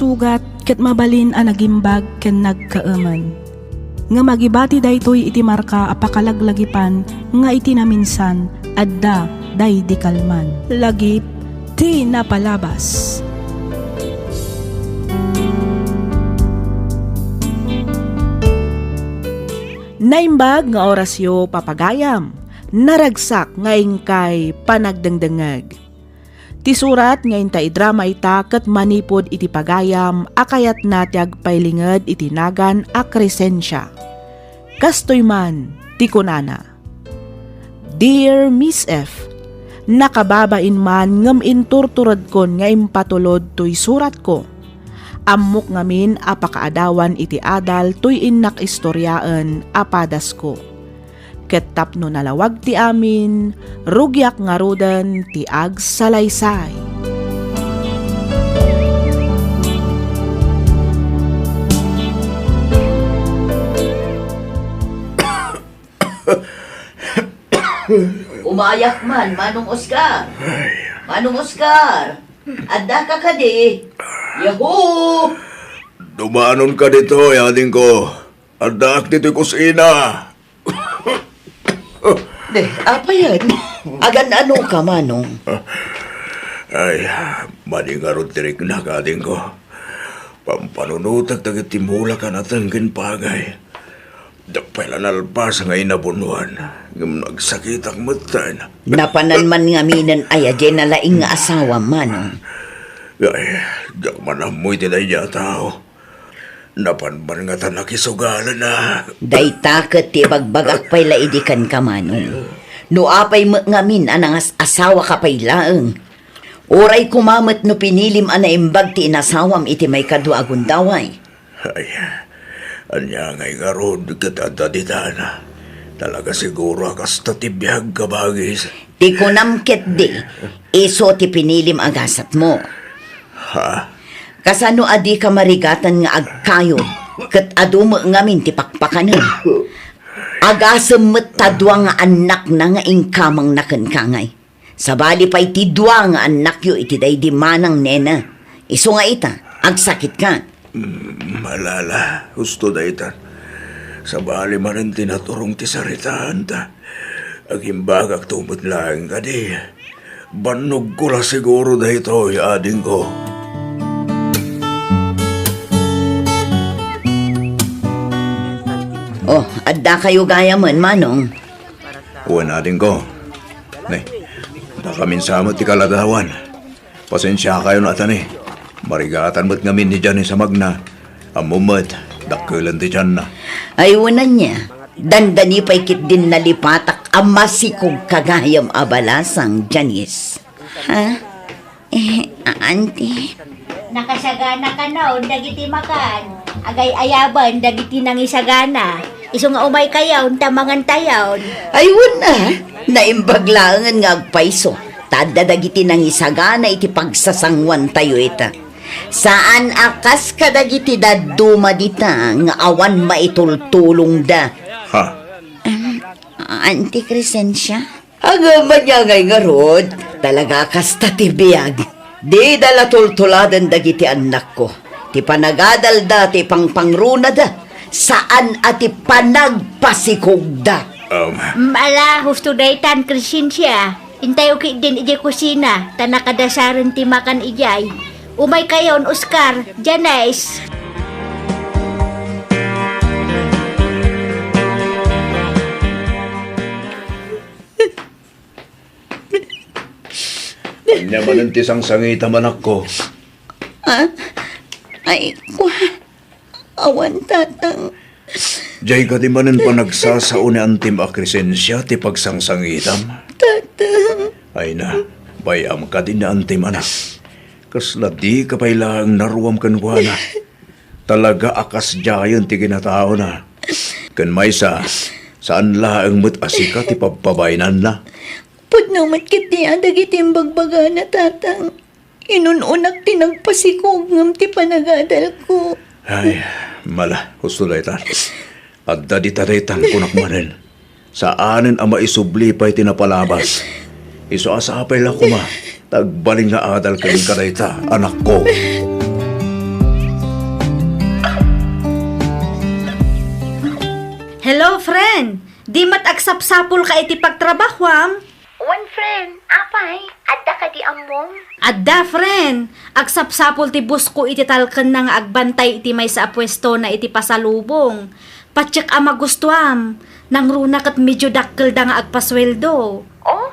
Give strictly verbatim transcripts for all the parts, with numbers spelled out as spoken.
sugat ket mabalin a nagimbag ken nagkaemen. Ngem agibati daytoy iti marka a pakalaglagipan nga iti naminsan adda daydi kalman. Lagip ti napalabas. Naimbag nga orasyo, papagayam. Naragsak nga inkay panagdengdengngeg. Ti surat nga inta idrama ita ket manipud iti pagayam a kayatna ti agpailinged iti nagan a Crescencia. Kastoy man ti kunana, "Dear Miss F, nakababain man ngem inturturedkon nga impatulod toy suratko. Ammok ngamin a pakaadawan iti adal toy innak istoriaen a padasko. Ket tapno nalawag ti amin, rugiak ngaruden ti agsalaysay." Umayak man, Manong Oscar. Manong Oscar, addaka kadi? Yahoo! Dumanonka ditoy, adingko. Addaak ditoy kusina. De, apay aya? Agan-anoka, Manong? Ay, madi ngarud ti riknak, adingko. Pampanunotek dagiti mulak a nateng ken pagay. Diak pay la nalpas nga inabunoan, ngem nagsakitak metten. Napanan man ngaminen aya diay nalaing nga asawam, Manong? Ay, diak man ammo iti daydiay a tao. Napan man ngata nakisugalana. Dayta ket ti ibagbagak pay la idi kenka, Manong. No apay met ngamin a nangas-asawaka pay laeng, uray koma met no pinilim a naimbag ti inasawam iti maikadua a gundaway. Ay, ania ngay ngarud ket adda ditan? Talaga siguro a kasta ti biag, kabagis. Ti kunam ketdi, isu ti pinilim a gasatmo. Ha? Kasano a dika marigatan nga agkayod, ket adu met ngamin ti pakpakanem? Agasem met ta dua nga annakna nga inkamangna kenka ngay. Sabali pay ti dua nga annakyo iti daydi manang nena. Isu nga ita, agsakitka. Mm, ala, ala, husto daytan. Sabali manen ti naturong ti saritaanta. Agimbagakto met laeng kadi. Bannogko la siguro daytoy, adingko. Oh, addakayo gayamen, Manong. Wen, adingko. Ne, dakamin sa met ti kaladawan. Pasensiakayon, atani. Marigatan met ngamin ni Janice a magna. Ammo met, dakkelen ti tianna. Ay, wen ania, dandani pay ketdin nalipatak a masikogka gayam a balasang, Janice. Ha? Eh, a-, auntie. Nakasagana kano dagiti makan. Agay-ayaban dagiti nangisagana. Isu nga umaykayon ta mangantayon. Ay, wen a, naimbag laengen nga agpayso. Ta adda dagiti nangisagana iti pagsasanguantayo ita. Saan a kas kadagiti dadduma dita nga awan maitultulongda. Ha? Em, Auntie Crescencia? Ngem ania ngay ngarud, talaga kasta ti biag. Dida la tultuladen dagiti annakko. Ti panagadalda, ti pangpangrunada, saan a ti panagpasikogda. Um. Ala, husto daytan, Crescencia. Intayo ketdin idiay kusina, ta nakadasaren ti makan idiay. Umaykayon, Oscar, Janice. Ania manen ti sangsangitam, anakko? Ah? Ay, kua. Awan, Tatang. Diay kadi manen panagsasao ni Antim a Crescencia ti pagsangsangitam? Tatang. Ay na, bay-am kadi ni Antim, anak. Kasla dika pay laeng naruam kenkuana. Talaga a kasdiayen ti kinataona. Ken maysa, saan laeng met a sika ti pabpabainanna. Pudno met ketdi a dagiti imbagbagana, Tatang. Inun-unak ti nagpasikog ngem ti panagadalko. Ay, mala, husto daytan. Adda dita daytan, kunak manen. Saanen a maisubli pay ti napalabas. Isu a sapay la koma, ta agbalin nga adal kenka dayta, anakko. Hello, friend! Di met agsapsapulka iti pagtrabahuam? Wen, friend. Apay, adda kadi ammom? Adda, friend. Agsapsapul ti boss ko iti talkenna nga agbantay iti maysa a puestona iti pasalubong. Patiek a magustuam. Nangruna ket medio dakkelda nga agpasueldo. Oh,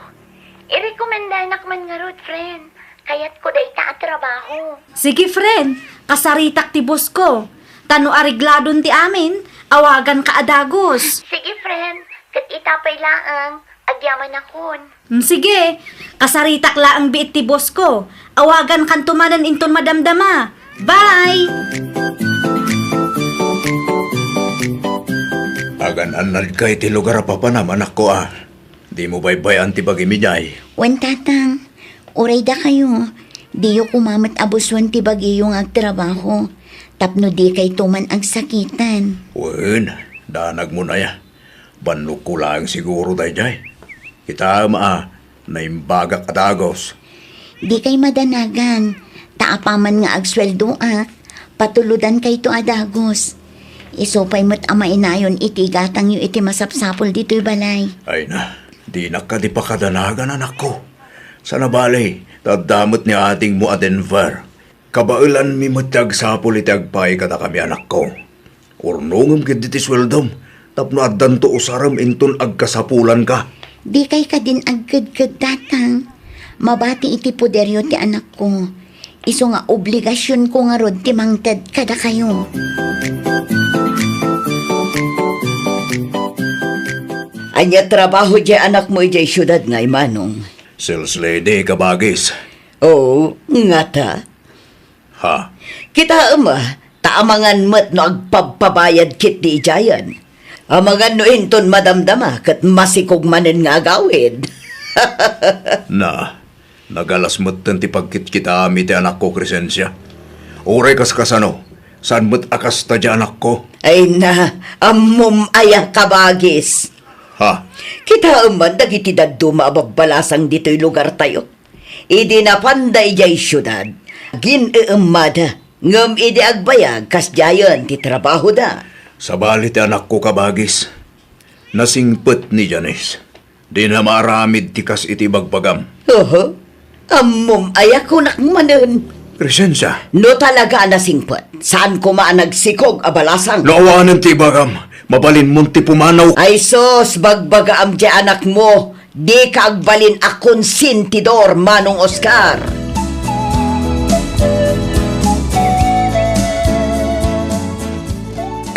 irekomendanak man ngarud, friend. Kayatko dayta a trabaho. Sige, friend. Kasaritak ti boss ko. Ta no aregladon ti amin, awaganka a dagus. Sige, friend. Ket ita pay laeng, agyamanakon. Mm, sige. Kasaritak laeng biit ti boss ko. Awagankanto manen inton madamdama. Bye! Agan-annadka iti lugar a papanam, anakko, a. Dimo baybay-an ti bagim idiay. Wen, Tatang, uray dakayo, diyo koma met abusuen ti bagiyo nga agtrabaho, tapno dikayto man agsakitan. Wen, danagmon aya. Bannogko laeng siguro daydiay. Kitaem a, naimbagak a dagus. Dikay madanagan, ta apaman nga agsueldoak, patulodankayto a dagus. Isu pay met a mainayon iti igatangyo iti masapsapul ditoy balay. Ay na, dinak kadi pakadanagan, anakko. Sana bale, ta adda met ni adingmo a Denver. Kabaelanmi met ti agsapul iti agpaay kadakami, anakko. Urnongem ketdi ti sueldom tapno addanto usarem inton agkasapulanka. Dikay kadin agkedked, Tatang. Mabati iti poderyo ti anakko. Isu nga obligasionko ngarud ti mangted kadakayo. Ania trabaho diay anakmo idiay siudad ngay, Manong? Sales lady, kabagis. Oo, ngata. Ha? Kitaem, a, ta amangan met no agpabpabayad ketdi idiayen. Amangan no inton madamdama ket masikog manen nga agawid. Na, nagalas metten ti pagkitkitaam iti anakko, Crescencia. Uray kaskasano, saan met a kasta diay anakko? Ay na, ammom aya, kabagis? Ha? Kitaem man dagiti dadduma a babbalasang ditoy lugartayo. Idi napanda idiay siudad, gin-eemmada, ngem idi agbayag, kasdiayen ti trabahoda. Sabali ti anakko, kabagis, nasingpet ni Janice. Dina maaramid ti kas iti ibagbagam. Oho, ammom aya kunak manen? Crescencia. No talaga a nasingpet, saan koma a nagsikog a balasang? No awanen ti ibagam, mabalinmon ti pumanaw. Ay sus, bagbagaam diay anakmo, dika agbalin a konsentidor, Manong Oscar.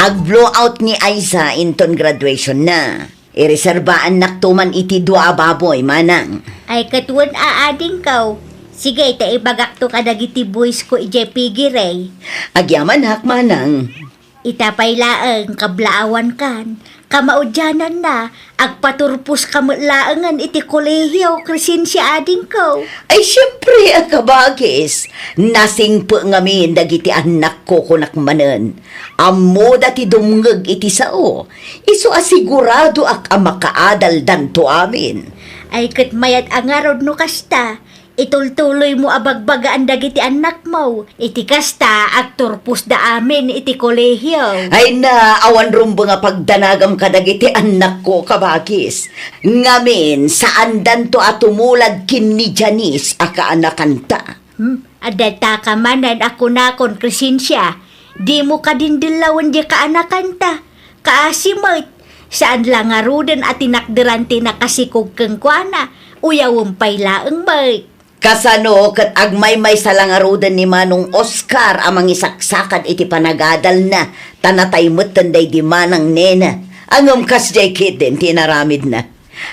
Ag-blowout ni Aiza inton graduationna. Ireserbaannakto man iti dua a baboy, manang. Ay, ket wen a adingko. Sige, ta ibagakto kadagiti buwisko idiay piggery. Agyamanak, manang. Ita pay laeng, kablaawankan, kamaudiananna, agpaturposka met laengen iti kolehio, Crescencia adingko. Ay, siempre, a kabagis, nasingpet ngamin dagiti annakko, kunak manen. Ammoda ti dumngeg iti sao, isu a siguradoak a makaadaldanto amin. Ay, ket mayat a ngarud no kasta, itultuloymo a bagbagaan dagiti annakmo. Iti kasta, agturposda amin iti kolehio. Ay na, awan rumbeng a pagdanagam kadagiti annakko, kabagis. Ngamin, saandanto a tumulad ken ni Janice a kaanakanta. Hmm? Adda taka manen a kunakon, Crescencia, dimo kadin dellawen diay kaanakanta. Kaasi met, saan la ngaruden a tinakderan ti nakasikog kenkuana, uyawem pay laeng met. Kasano ket agmaymaysa la ngaruden ni Manong Oscar a mangisaksakad iti panagadalna, ta natay metten daydi Manang Nena, a ngem kasdiay ketdin ti inaramidna.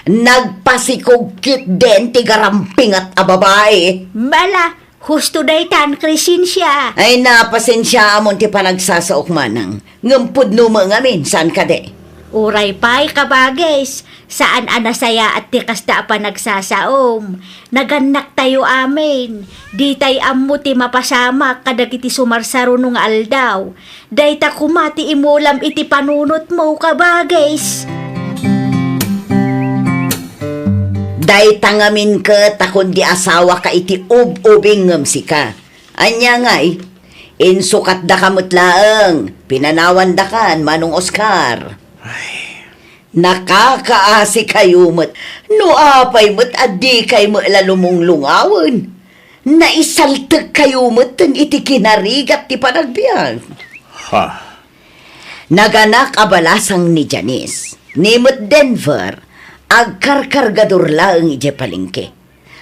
Nagpasikog ketdin ti garampingat a babai. Bala, husto daytan, Crescencia. Ay na, pasensiaamon ti panagsasaok, manang. Ngem pudno met ngamin, saan kadi? Uray pay, kabagis, saan a nasayaat ti kasta a panagsasaom. Nagannaktayo amin. Ditay ammo ti mapasamak kadagiti sumarsaruno nga aldaw. Dayta koma ti imulam iti panunotmo, kabagis. Dayta ngamin ket a kundi asawaka iti ub-ubing ngem sika. Ania ngay? Insukatdaka met laeng. Pinanawandakan, Manong Oscar. Ay, Nakakaasi kayo met no apay met a dikay met la lumunglungawen. Naisaltek kayo met iti kinarigat ti panagbiag. Ha? Naganak a balasang ni Janice, ni met Denver, agkarkargador laeng idiay palengke.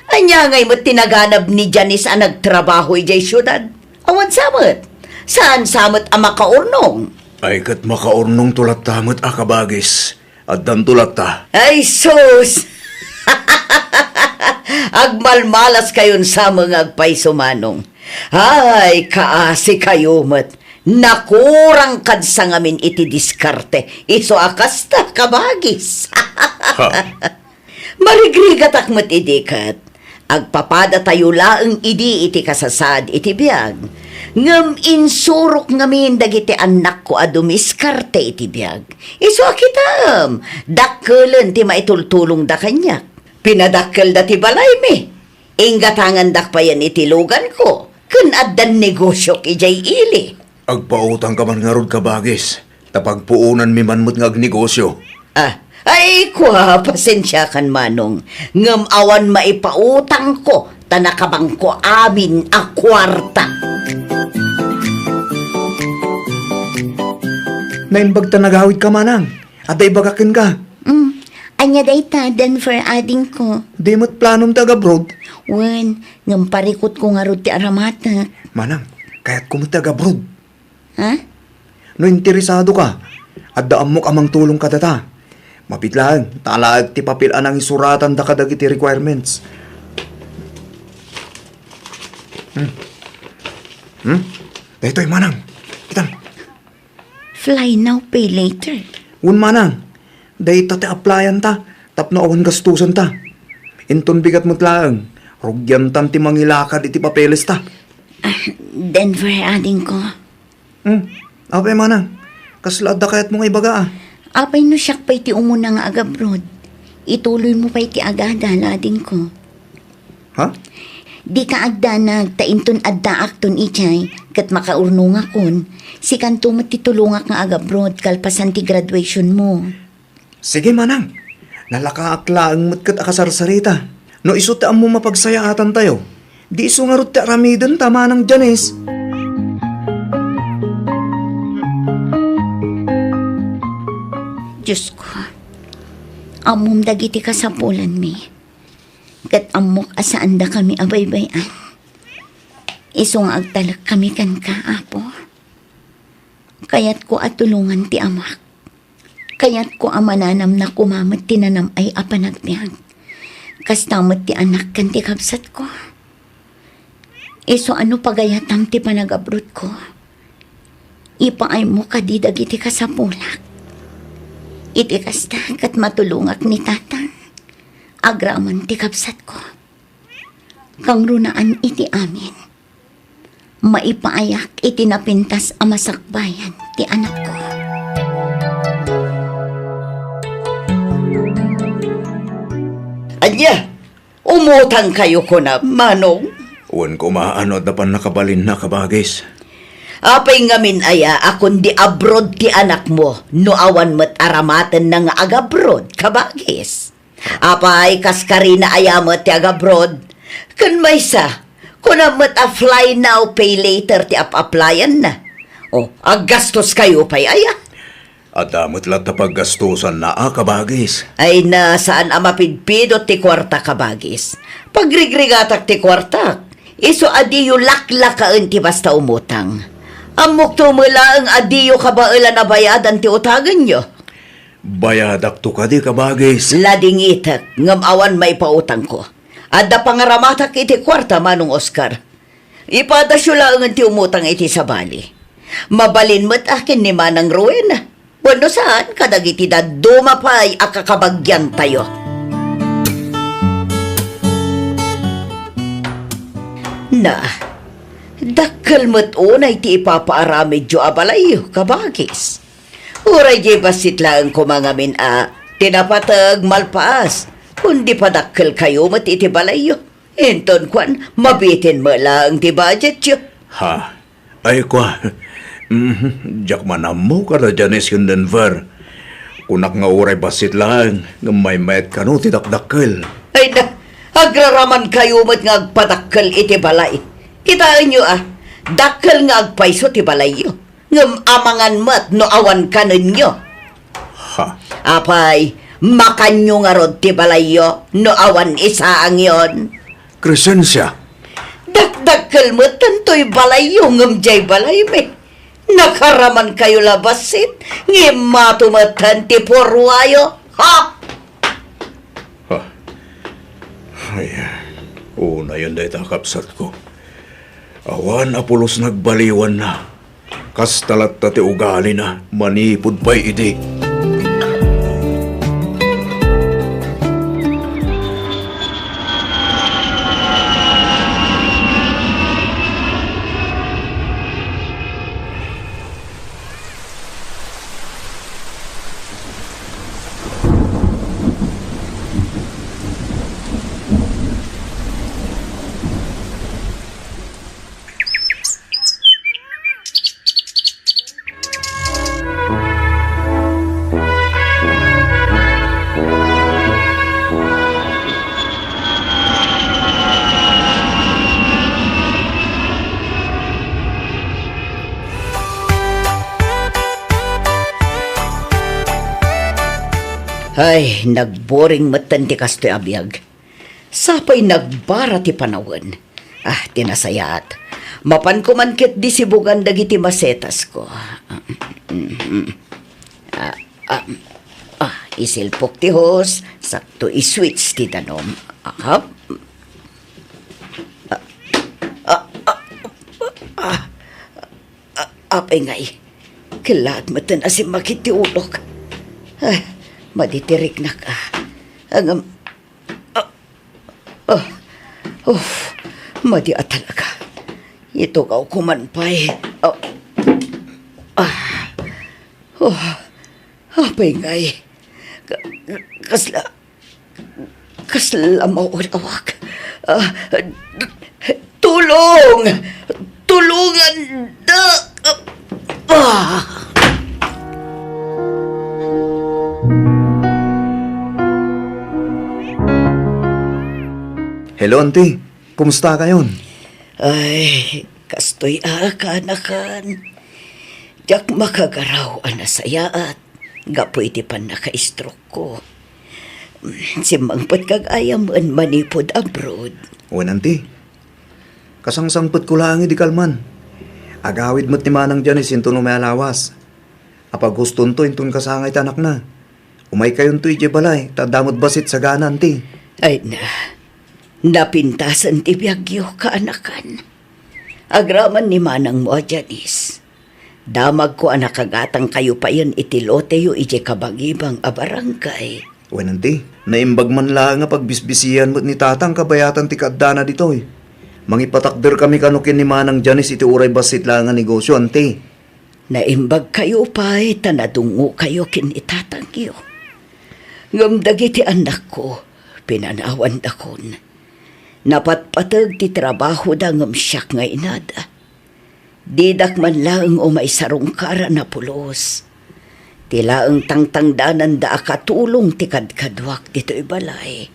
Ania ngay met ti naganab ni Janice a nagtrabaho idiay siudad? Awan sa met. Saan sa met a makaurnong? Ay, ket makaurnongto latta met a kabagis. Addanto latta. Ay, sus! Agmalmalas kayon sa mga agpayso, Manong. Ay, kaasi kayo met. Nakurang kad sangamin iti diskarte. Isu a kasta, kabagis. Ha? Marigrigatak met idi ket agpapadatayo laeng idi iti kasasaad iti biag. Ngem insurok ngamin dagiti annakko a dumiskarte iti biag. Isu a kitaem, dakkelen ti maitultulongda kaniak. Pinadakkelda ti balaymi. Inggatangandak payen iti luganko, ken addan negosiok idiay ili. Agpautangka man ngarud, kabagis, ta pagpuonanmi man met nga agnegosio. Ah, ay, kua, pasensiakan, Manong, ngem awan maipautangko, ta nakabangko amin a kuarta. Naimbag ta nagawidka, Manang. Adda ibagak kenka. Mm. Ania dayta, Denver, adingko? Di met planom ti ag-abroad? Wen, ngem parikutko ngarud ti aramatek. Manang, kayatko met ti ag-abroad. Ha? No interesado ka, adda ammok a mangtulong kadata. Mabiit laeng, ta alaek ti papel a nangisuratanda kadagiti requirements. Hmm. Hmm? Daytoy, Manang. Kitam. Fly now, pay later. Wen, Manang, dayta ti applyan ta tapno awan gastusen ta. Inton bigat met laeng, rugian tan ti mangilakad iti papeles ta. Ah, Denver, adingko. Hmm, apay, Manang, kasla adda kayatmo nga ibaga, a? Apay no siak pay ti umuna nga agabroad? Ituloymo pay ti agada, adingko. Ha? Dika agdanag ta inton addaakton idiay ket makaurnongakon, sikanto met ti tulongak nga agabroad kalpasan ti graduationmo. Sige, Manang. Nalakaak laeng met ket a kasarsarita. No isu ti ammo mapagsayaatantayo, di isu ngarud ti aramidenta, Manang Janice. Diosko, ammom dagiti kasapulanmi. Ket ammok a saandakami a baybay-an. Isu nga agtalekkami kenka, Apo. Kayatko a tulongan ti amak. Kayatko a mananamna koma met ti nanam-ay a panagbiag. Kasta met ti anak ken ti kabsatko. Isu a no pagayatam ti panagabrodko, ipaaymo kadi dagiti kasapulak. Iti kasta, ket matulongak ni Tata, agraman ti kabsatko. Kangrunaan iti amin, maipaayak iti napintas a masakbayan ti anakko. Ania? Umutangkayo kunam, Manong? Wen koma no adda pannakabalinna, kabagis. Apay ngamin aya a kundi abroad ti anakmo no awan met aramatenna nga agabroad, kabagis? Apay, kaskarina aya met ti agabroad? Ken maysa, kuna met a fly now, pay later ti ap-applyanna. O, aggastoskayo pay aya? Adda met latta paggastosanna a, kabagis. Ay na, saan a mapidpidot ti kuarta, kabagis. Pagrigrigatak ti kuartak. Isu a diyo laklakaen ti basta umutang. Ammokto met laeng a diyo kabaelan a bayadan ti utagenyo. Bayadakto kadi, kabagis? Ladingitek, ngem awan maipautangko. Adda pangaramatak iti kuarta, Manong Oscar. Ipadasyo laengen ti umutang iti sabali. Mabalin met a ken ni Manang Rowena. Wenno saan, kadagiti dadduma pay a kakabagiantayo. Na, dakkel met unay ti ipapaaramidyo a balayyo, kabagis. Uray diay bassit laeng koma ngamin a ti napateg malpaas, kundi padakkelkayo met iti balayyo. Inton kuan, mabitin met laeng ti budgetyo. Ha? Ay, kua. Mm, diak man ammo kada Janice ken Denver. Kunak nga uray bassit laeng, ngem maymayat kano ti dakdakkel. Ay na, agraraman kayo met nga agpadakkel iti balay. Kitaenyo a, dakkel nga agpayso ti balayyo. Ngem amangan met no awan kanenyo. Ha? Apay, makanyo ngarud ti balayyo no awan isaangyon? Crescencia. Dakdakkel met tantoy balayyo ngem jay balaymi. Nakaraman kayo la bassit, ngem mato met ti purwayo. Ha? Ha? Ay, unayen dayta, kabsatko. Awan a pulos nagbaliwanna. Kasta latta ti ugalina manipud pay idi. Ay, nagboring metten ti kastoy a biag. Sapay nagbara ti panawen. Ah, ti nasayaat. Mapanko man ketdi sibugan dagiti masetasko. Ah, ah, ah, isilpok ti hose, sakto i-switch ti danum. Aha. Ah, ah, ah, ah, ah, apay ngay. Kellaat metten a simmakit ti ulok. Ah, madi ti riknak, ah. Ngem, ah, ah, uf, madi a talaga. Itugawko man pay. Ah, ah, oh, apay ngay. Ka-, ka-, kasla, Kasla maurawak. Ah, tulong! Tulungan da! Ah! Hello, auntie. Kumusta kayon? Ay, kastoy a, kaanakan. Diak makagaraw a nasayaat gapu iti pannaka-stroke ko. Simmangpetka gayam en manipud abroad. Wen, auntie. Kasangsangpetko laeng idi kalman. Agawid met ni Manang Janice inton umay a lawas. Apaghustonto inton kasangay ti anakna. Umaykayonto idiay balay, ta adda met bassit sagana, auntie. Ay na, napintasen ti biagyo, kaanakan. Agraman ni manangmo a Janice. Damagko a nakagatangkayo payen iti loteyo idiay kabangibang a barangay. Wen, auntie, naimbag man laeng a pagbisbisian met ni tatang kabayatan ti kaaddana ditoy. Mangipatakderkami kano ken ni Manang Janice iti uray bassit laeng a negosio, auntie. Naimbagkayo pay ta nadungokayo ken ni tatangyo. Ngem dagiti annakko, pinanawandakon. Napatpateg ti trabahoda ngem siak nga inada. Didak man laeng umay sarungkaran a pulos. Ti laeng tangtangdananda a katulong ti kadkaduak ditoy balay.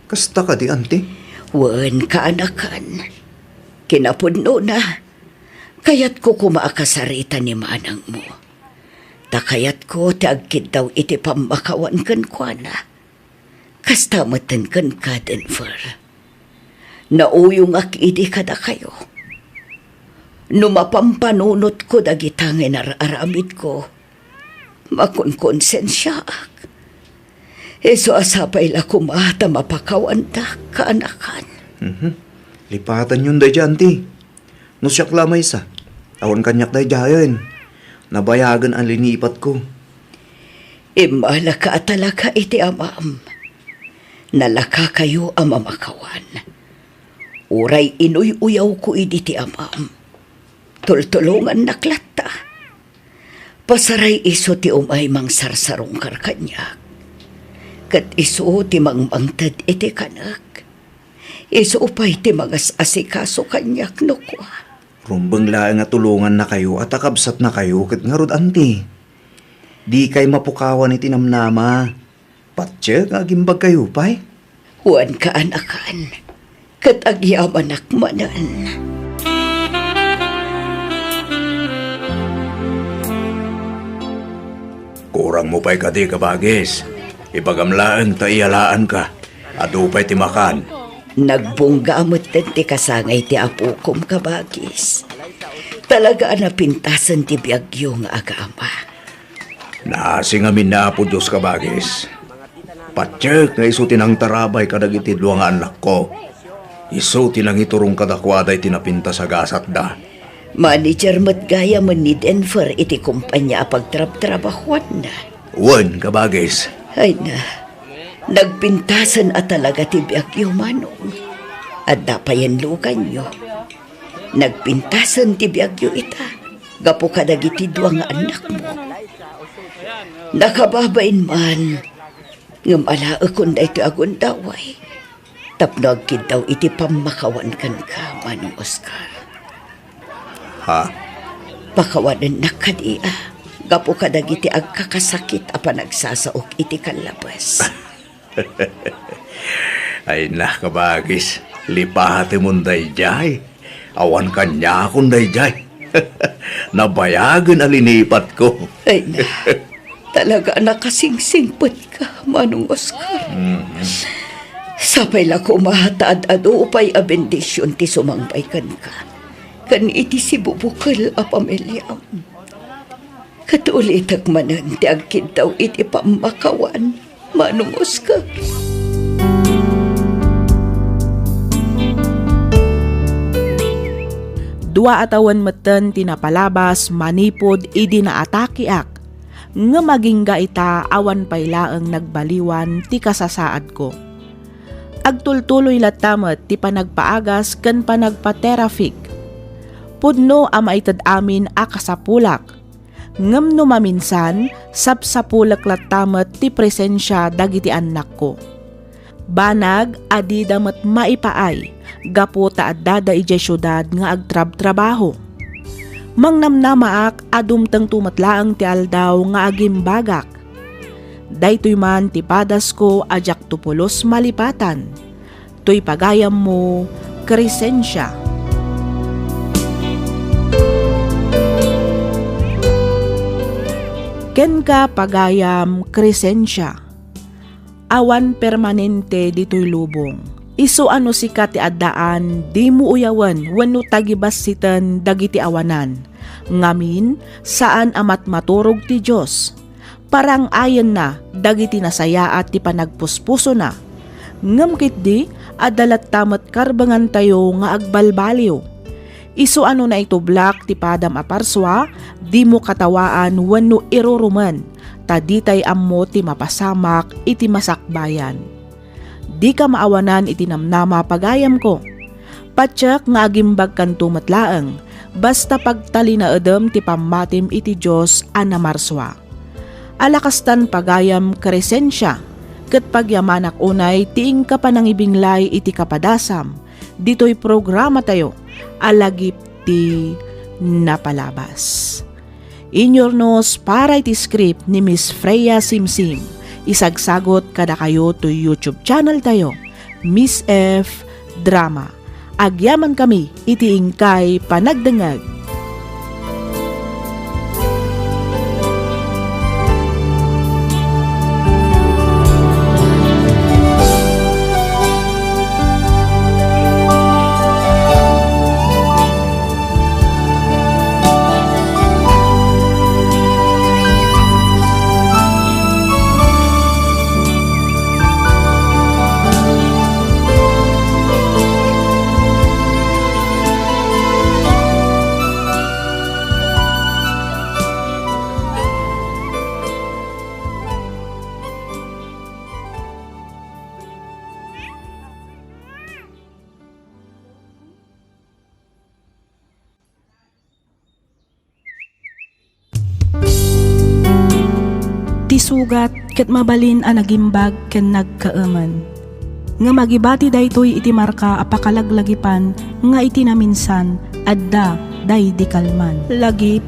Kasta kadi, auntie? Wen, kaanakan. Kinapudnona, kayatko koma a kasarita ni manangmo. Ta kayatko ti agkiddaw iti pammakawan kenkuana. Kasta metten kenka, Denver. Nauyongak idi kadakayo. No mapampanunotko dagita nga inar-aramidko, makonkonsensiaak. Isu a sapay la koma ta mapakawandak, kaanakan. Mhm. Lipatanyon daydiay, auntie. No siak la maysa, awan kaniak daydiayen. Nabayagen a linipatko. Immalaka a talaga iti amam. Nalakakayo a mamakawan. Uray inuy-uyawko idi ti amam, tultulongannak latta. Pasaray isu ti umay mangsarsarungkar kaniak. Ket isu ti mangmangted iti kanek. Isu pay ti mangas-asikaso kaniak no kua. Rumbeng laeng a tulongannakayo a ta kabsatnakayo ket ngarud, auntie. Dikay mapukawan iti namnama. Patiek nga agimbagkayo pay. Wen, kaanakan, ket agyamanak manen. Kurangmo pay kadi, kabagis. Ibagam laeng ta iyalaanka. Adu pay ti makan. Nagbungga metten ti kasangay ti apokom, kabagis. Talaga a napintasen ti biagyo nga agama. Naasi ngamin ni Apo Dios, kabagis. Patiek nga isu ti nangtarabay kadagiti dua nga annakko. Isu ti nangiturong kadakuada iti napintas a gasatda. Manager met gayamen ni Denver iti kompania a pagtrabtrabahuanna. Wen, kabagis. Ay na, nagpintasen a talaga ti biagyo, Manong. Adda payen luganyo. Nagpintasen ti biagyo ita, gapu kadagiti dua nga annakmo. Nakababain man, ngem alaekon daytoy a gundaway tapno agkiddaw iti pammakawan kenka, Manong Oscar. Ha? Pakawanennak kadi a, gapu kadagiti agkakasakit a panagsasaok iti kallabes. Ay na, kabagis, lipatemon daydiay. Awan kaniakon daydiay. Nabayagen a linipatko. Ay na, talaga a nakasingsingpetka, Manong Oscar. Mhm. Sapay la koma ta ad-adu pay a bendision ti sumangpay kenka ken iti sibubukel a pamiliam. Ket ulitek manen ti agkiddaw iti pammakawan, Manong Oscar. Dua a tawen metten ti napalabas manipud idi naatakeak, ngem agingga ita awan pay laeng nagbaliwan ti kasasaadko. Agtultuloy latta met ti panagpaagas ken panagpaterapik. Pudno a maited amin a kasapulak. Ngem no maminsan, sapsapulek latta met ti presensia dagiti annakko. Banag a dida met maipaay gapu ta addada idiay siudad nga agtrabtrabaho. Mangnamnamaak a dumtengto met laeng ti aldaw nga agimbagak. Daytoy man ti padasko a diakto pulos malipatan. Toy pagayammo, Crescencia. Kenka, pagayam, Crescencia. Awan permanente ditoy lubong. Isu a no sika ti addaan, dimo uyawen wenno tagibassiten dagiti awanan. Ngamin, saan a matmaturog ti Dios. Parang-ayenna dagiti nasayaat ti panagpuspusona. Ngem ketdi, adda latta met karbengantayo nga agbalbaliw. Isu a no naitublak ti padam a parsua, dimo katawaan wenno irurumen, ta ditay ammo ti mapasamak iti masakbayan. Dika maawanan iti namnama, pagayamko. Patiek nga agimbagkanto met laeng, basta pagtalinaedem ti pammatim iti Dios a namarsua. Ala kastan, pagayam, Crescencia, ket pagyamanak unay ti inka panangibinglay iti kapadasam ditoy programatayo a Lagip ti Napalabas. Inyurnos para iti script ni Miss Freya Simsim. Isagsagot kadakayo toy YouTube channel tayo, Miss F Drama. Agyamankami iti inkay panagdengngeg. Ti sugat ket mabalin a nagimbag ken nagkaemen. Ngem agibati daytoy iti marka a pakalaglagipan nga iti naminsan, adda daydi kalman. Lagip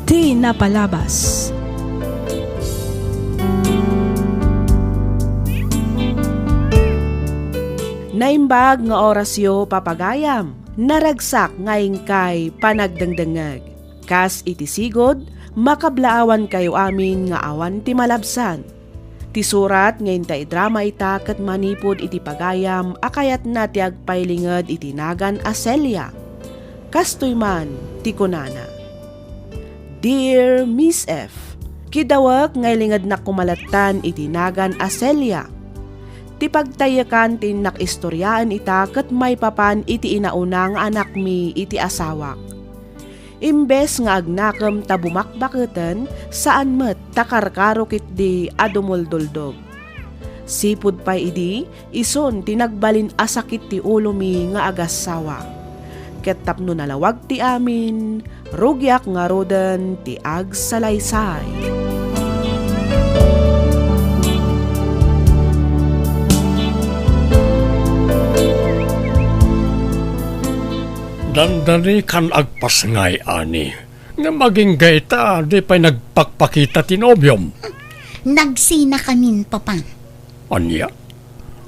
ti napalabas. Naimbag nga orasyo, papagayam, naragsak nga inkay panagdengdengngeg. Kas iti sigud, makablaawankayo amin nga awan ti malabsan. Ti surat nga inta idrama ita ket manipud iti pagayam a kayatna ti agpailinged iti nagan a Celia. Kastoy man ti kunana, Dear Miss F, kidawek nga ilingednak koma lattan iti nagan a Celia. Ti pagtaykan ti innak istoriaen ita ket maipapan iti inauna nga anakmi iti asawak. Imbes nga agnakem ta bumakbaketen, saan met ta karkaro ketdi a dumulduldog. Sipud pay idi, isun ti nagbalin a sakit ti ulomi nga agassawa. Ket tapno nalawag ti amin, rugiak ngaruden ti agsalaysay. Dandani kan agpasngay, Ani. Ngem agingga ita, di pay nagpakpakita ti nobiom. Nagsinakamin, Papa. Ania?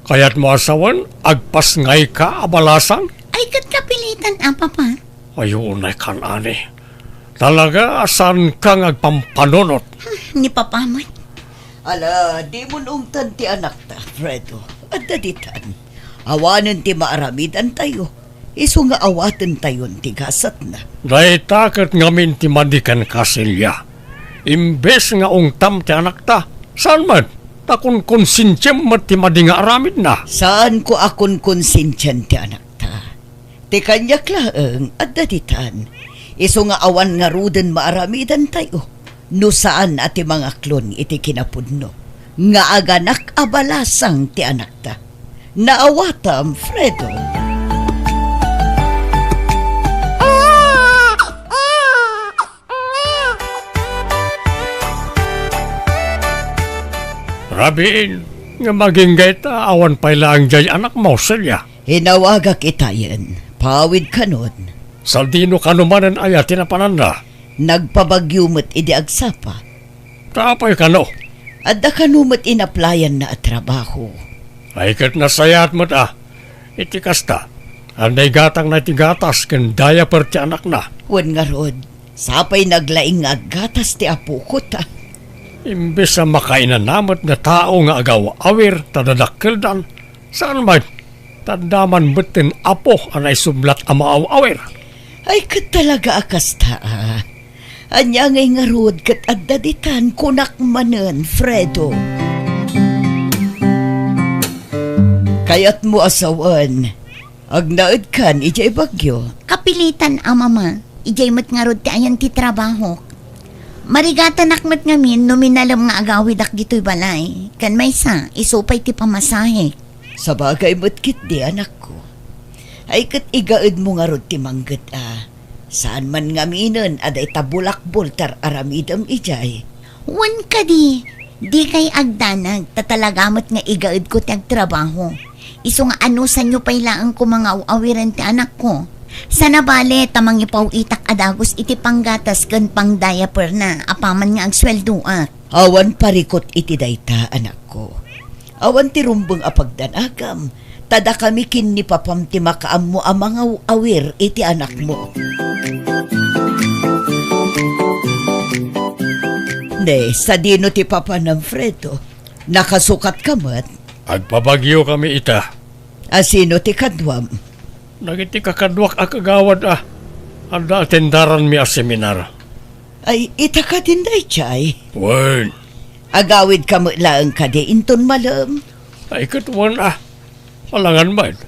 Kayatmo a sawen, agpasngayka a balasang? Ay, ket kapilitan a, Papa. Ay, unay kan, Ani. Talaga a saanka nga agpampanunot. Hmm, ni Papa met. Ala, dimon ungtan ti anakta, Fredo. Adda ditan. Awanen ti maaramidantayo. Isu nga awatentayon ti gasatna. Dayta ket ngamin ti madi kenka, Celia. Imbes nga ungtam ti anakta, saan met, ta kunkonsensiam met ti madi nga aramidna. Saanko a kunkonsensian ti anakta. Ti kaniak laeng, adda ditan. Isu nga awan ngaruden maaramidantayo. No saan a ti mangaklon iti kinapudno nga aganak a balasang ti anakta. Naawatam, Fredo. Rabiin, nga maginggay ta awan pay laeng jay anakmo, Celia. Inawagak itayen, paawid kanon. Sadino kano manen aya ti napananna? Nagpabagyo met idi agsapa. Ta apay kano? Adda kano met inaplayanna a trabaho. Ay, ket nasayaat met a. Iti kasta, ania igatangna iti gatas ken diaper ti anakna? Wen ngarud, sapay naglaing nga aggatas ti apoko ta. Imbes a makainanamet nga tao nga agaw-awir ta dadakkeldan, saan met, ta adda man metten apo a naisublat a maaw-awir. Ay, ket talaga a kasta, a. Ania ngay ngarud ket adda ditan, kunak manen, Fredo. Kayatmo a sawen, agnaedkan idiay Baguio? Kapilitan a, Mama. Idiay met ngarud ti ayan ti trabahok. Marigatanak met ngamin no minalem nga agawidak ditoy balay. Ken maysa, isu pay ti pamasahek. Sabagay met ketdi, anakko. Ay, ket igaedmo ngarud ti mangget a. Saan man ngaminen a dayta bulakbol ti ar-aramidem idiay. Wen kadi, dikay agdanag, ta talaga met nga igaedko ti agtrabaho. Isu nga anusanyo pay laeng koma nga aw-awiren ti anakko. Sana bale ta mangipaw-itak a dagus iti panggatas ken pangdiaperna apaman nga agsueldoak. Awan parikut iti dayta, anakko. Awan ti rumbeng a pagdanagam, ta dakami ken ni papam ti makaammo a mangaw-awir iti anakmo. Ne, sadino ti papanam, Fredo? Nakasukatka met? Agpabagiokami ita. A sino ti kaduam? Dagiti kakaduak a kagawad a adda atendaranmi a seminar. Ay, ita kadin daydiay? Wen. Agawidka met laeng kadi inton malem? Ay, ket wen a. Alangan met.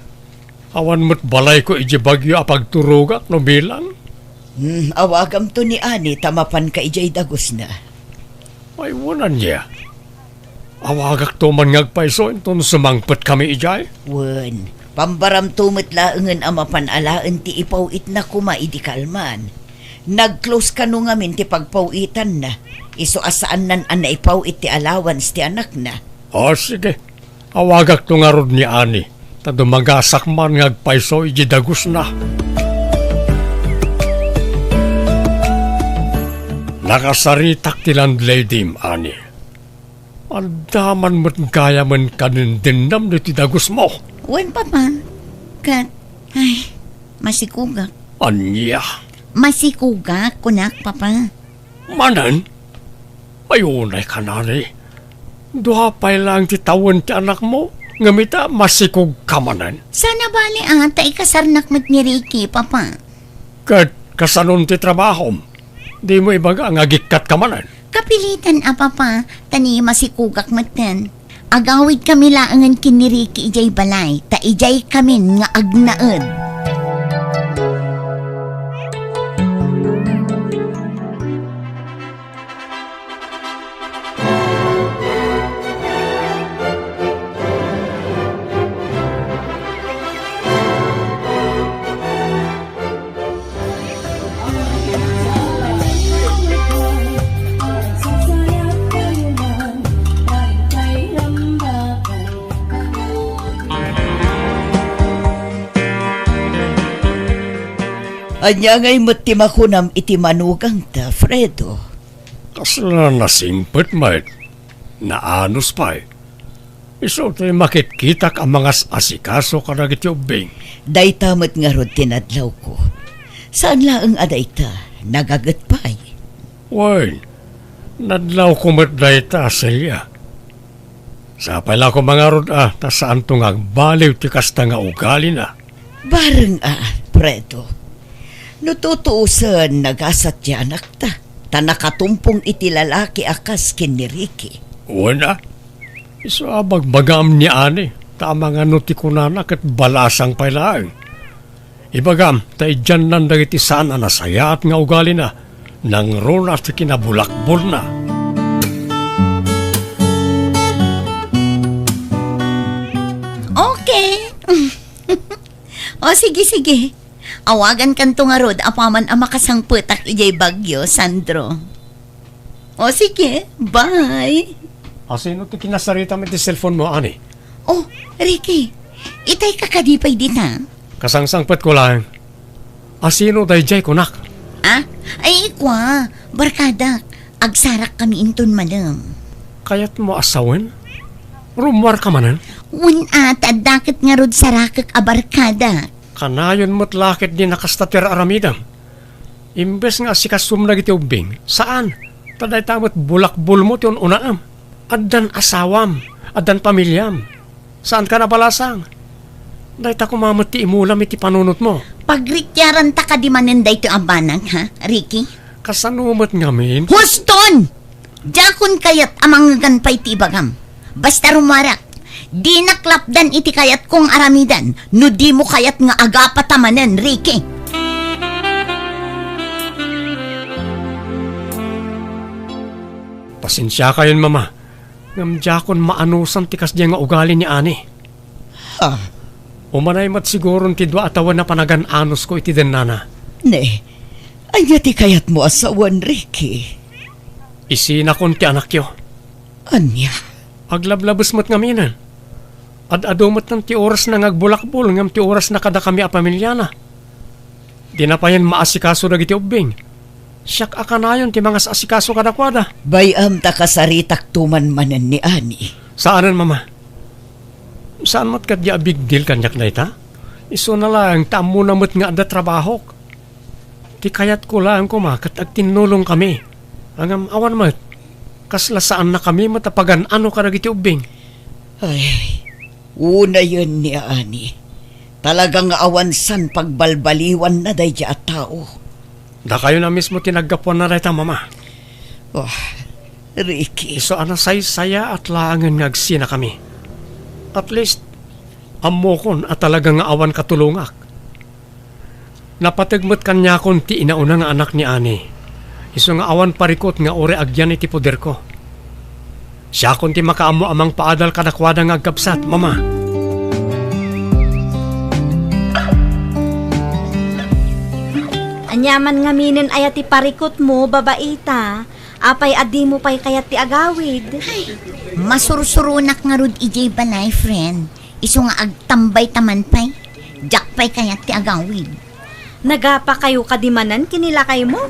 Awan met balayko idiay Baguio a pagturogak no bilang. Hmm, awagamto ni Ani ta mapanka idiay dagusna. Ay, wen ania. Awagakto man nga agpayso inton sumangpetkami idiay? Wen, pambaramto met laengen a mapan alaen ti ipaw-itna koma idi kalman. Nag-close kano ngamin ti pagpaw-itanna, isu a saannan a naipaw-it ti allowance ti anakna. O, sige. Awagakto ngarud ni Ani, ta dumagasak man nga agpayso iti dagusna. Nakasaritak ti landladyem, Ani. Adda man met gayamen kadindennam ditoy dagusmo. Wen, Papa. Ket, ay, masikugak. Ania? Masikugak, kunak, Papa. Manen? Ay, unay ka nani. Dua pay laeng ti tawen ti anakmo, ngem ita, masikugka manen. Saan a bale, a, ta ikasarnak met ni Ricky, Papa. Ket kasanon ti trabahom? Dimo ibaga nga agikkatka manen? Kapilitan a, Papa, ta ni masikugak metten. Agawidkami laengen ken ni Ricky idiay balay, ta idiaykamin nga agnaed. Ania ngay met ti makunam iti manugangta, Fredo? Kasla nasingpet met. Naanus pay. Isu ti makitkitak a mangas-asikaso kadagiti ubbing. Dayta met ngarud ti nadlawko. Saan laeng a dayta, nagaget pay. Wen, nadlawko met dayta, Celia. Sapay la koma ngarud a ta saanto nga agbaliw ti kasta nga ugalina. Bareng a, Fredo. No tutuosen, nagasat ti anakta, ta nakatumpong iti lalaki a kas ken ni Ricky. Wen a, isu a bagbagam ni Ani, ta amangan no ti kunana ket balasang pay laeng. Ibagam, ta idiannan dagiti saan a nasayaat nga ugalina, nangruna ti kinabulakbolna. Okay. O, sige, sige. Awagankanto ngarud apaman a makasangpetak idiay Baguio, Sandro. O, sige. Bye. Asino ti kinasaritam iti cellphone mo, Ani? O, Ricky, itay ka kadi pay dita? Kasangsangpetko laeng. Asino daydiay kunak? Ah? Ay, ikua, barkadak. Agsarakkami inton malem. Kayatmo a sawen? Rummuarka manen? Wen a, ta adda ket ngarud sarakek a barkadak. Kanayon met la ketdi a kasta ti ar-aramidem. Imbes nga asikasum dagiti ubbing, saan? Ta dayta met bulakbolmo ti un-unaem. Addan asawam, addan pamiliam. Saanka a balasang. Dayta koma met ti imulam iti panunotmo. Pagrikkiaranta kadi manen daytoy a banag, ha, Ricky? Kasano met ngamin? Huston! Diakon kayat a mangngegan pay ti ibagam. Basta rummuarak, dinak lapdan iti kayatko nga aramiden no dimo kayat nga agapata manen, Ricky. Pasensiakayon, Mama, ngem diakon maanusan ti kasdiay nga ugali ni Ani. Ah. Umanay met siguron ti dua a tawen a panagan-anusko iti dennana. Ne, ania ti kayatmo a sawen, Ricky? Isinakon ti anakyo. Ania? Aglablabes met ngamin. Ad-adu met ti orasna nga agbulakbol ngem ti orasna kadakami a pamiliana. Dina payen maasikaso dagiti ubbing. Siak a kanayon ti mangas-asikaso kadakuada. Bay-am ta kasaritakto man manen ni Ani. Saanen, Mama. Saan met kadi a big deal kaniak dayta? Isuna laeng ta ammona met nga adda trabahok. Ti kayatko laeng koma ket agtinnulongkami. Ngem awan met. Kasla saannakami met a pagan-ano kadagiti ubbing. Ay, unayen ni Ani. Talaga nga awan saan pagbalbaliwanna daydiay a tao. Dakayo na mismo ti naggapuanna dayta, Mama. Oh, Ricky. Isu a nasaysayaat laengen nga agsinakami. At least, ammokon a talaga nga awan katulongak. Napateg met kaniakon ti inauna nga anak ni Ani. Isu nga awan parikut nga uray agyan iti poderko. Siakon ti makaammo a mangpaadal kadakuada nga agkabsat, Mama. Ania man ngaminen aya ti parikutmo, babaita? Apay a dimo pay kayat ti agawid? Ay, masursuronak ngarud idiay balay, friend. Isu nga agtambay ta man pay. Diak pay kayat ti agawid. Nagapakayo kadi manen ken ni lakaymo?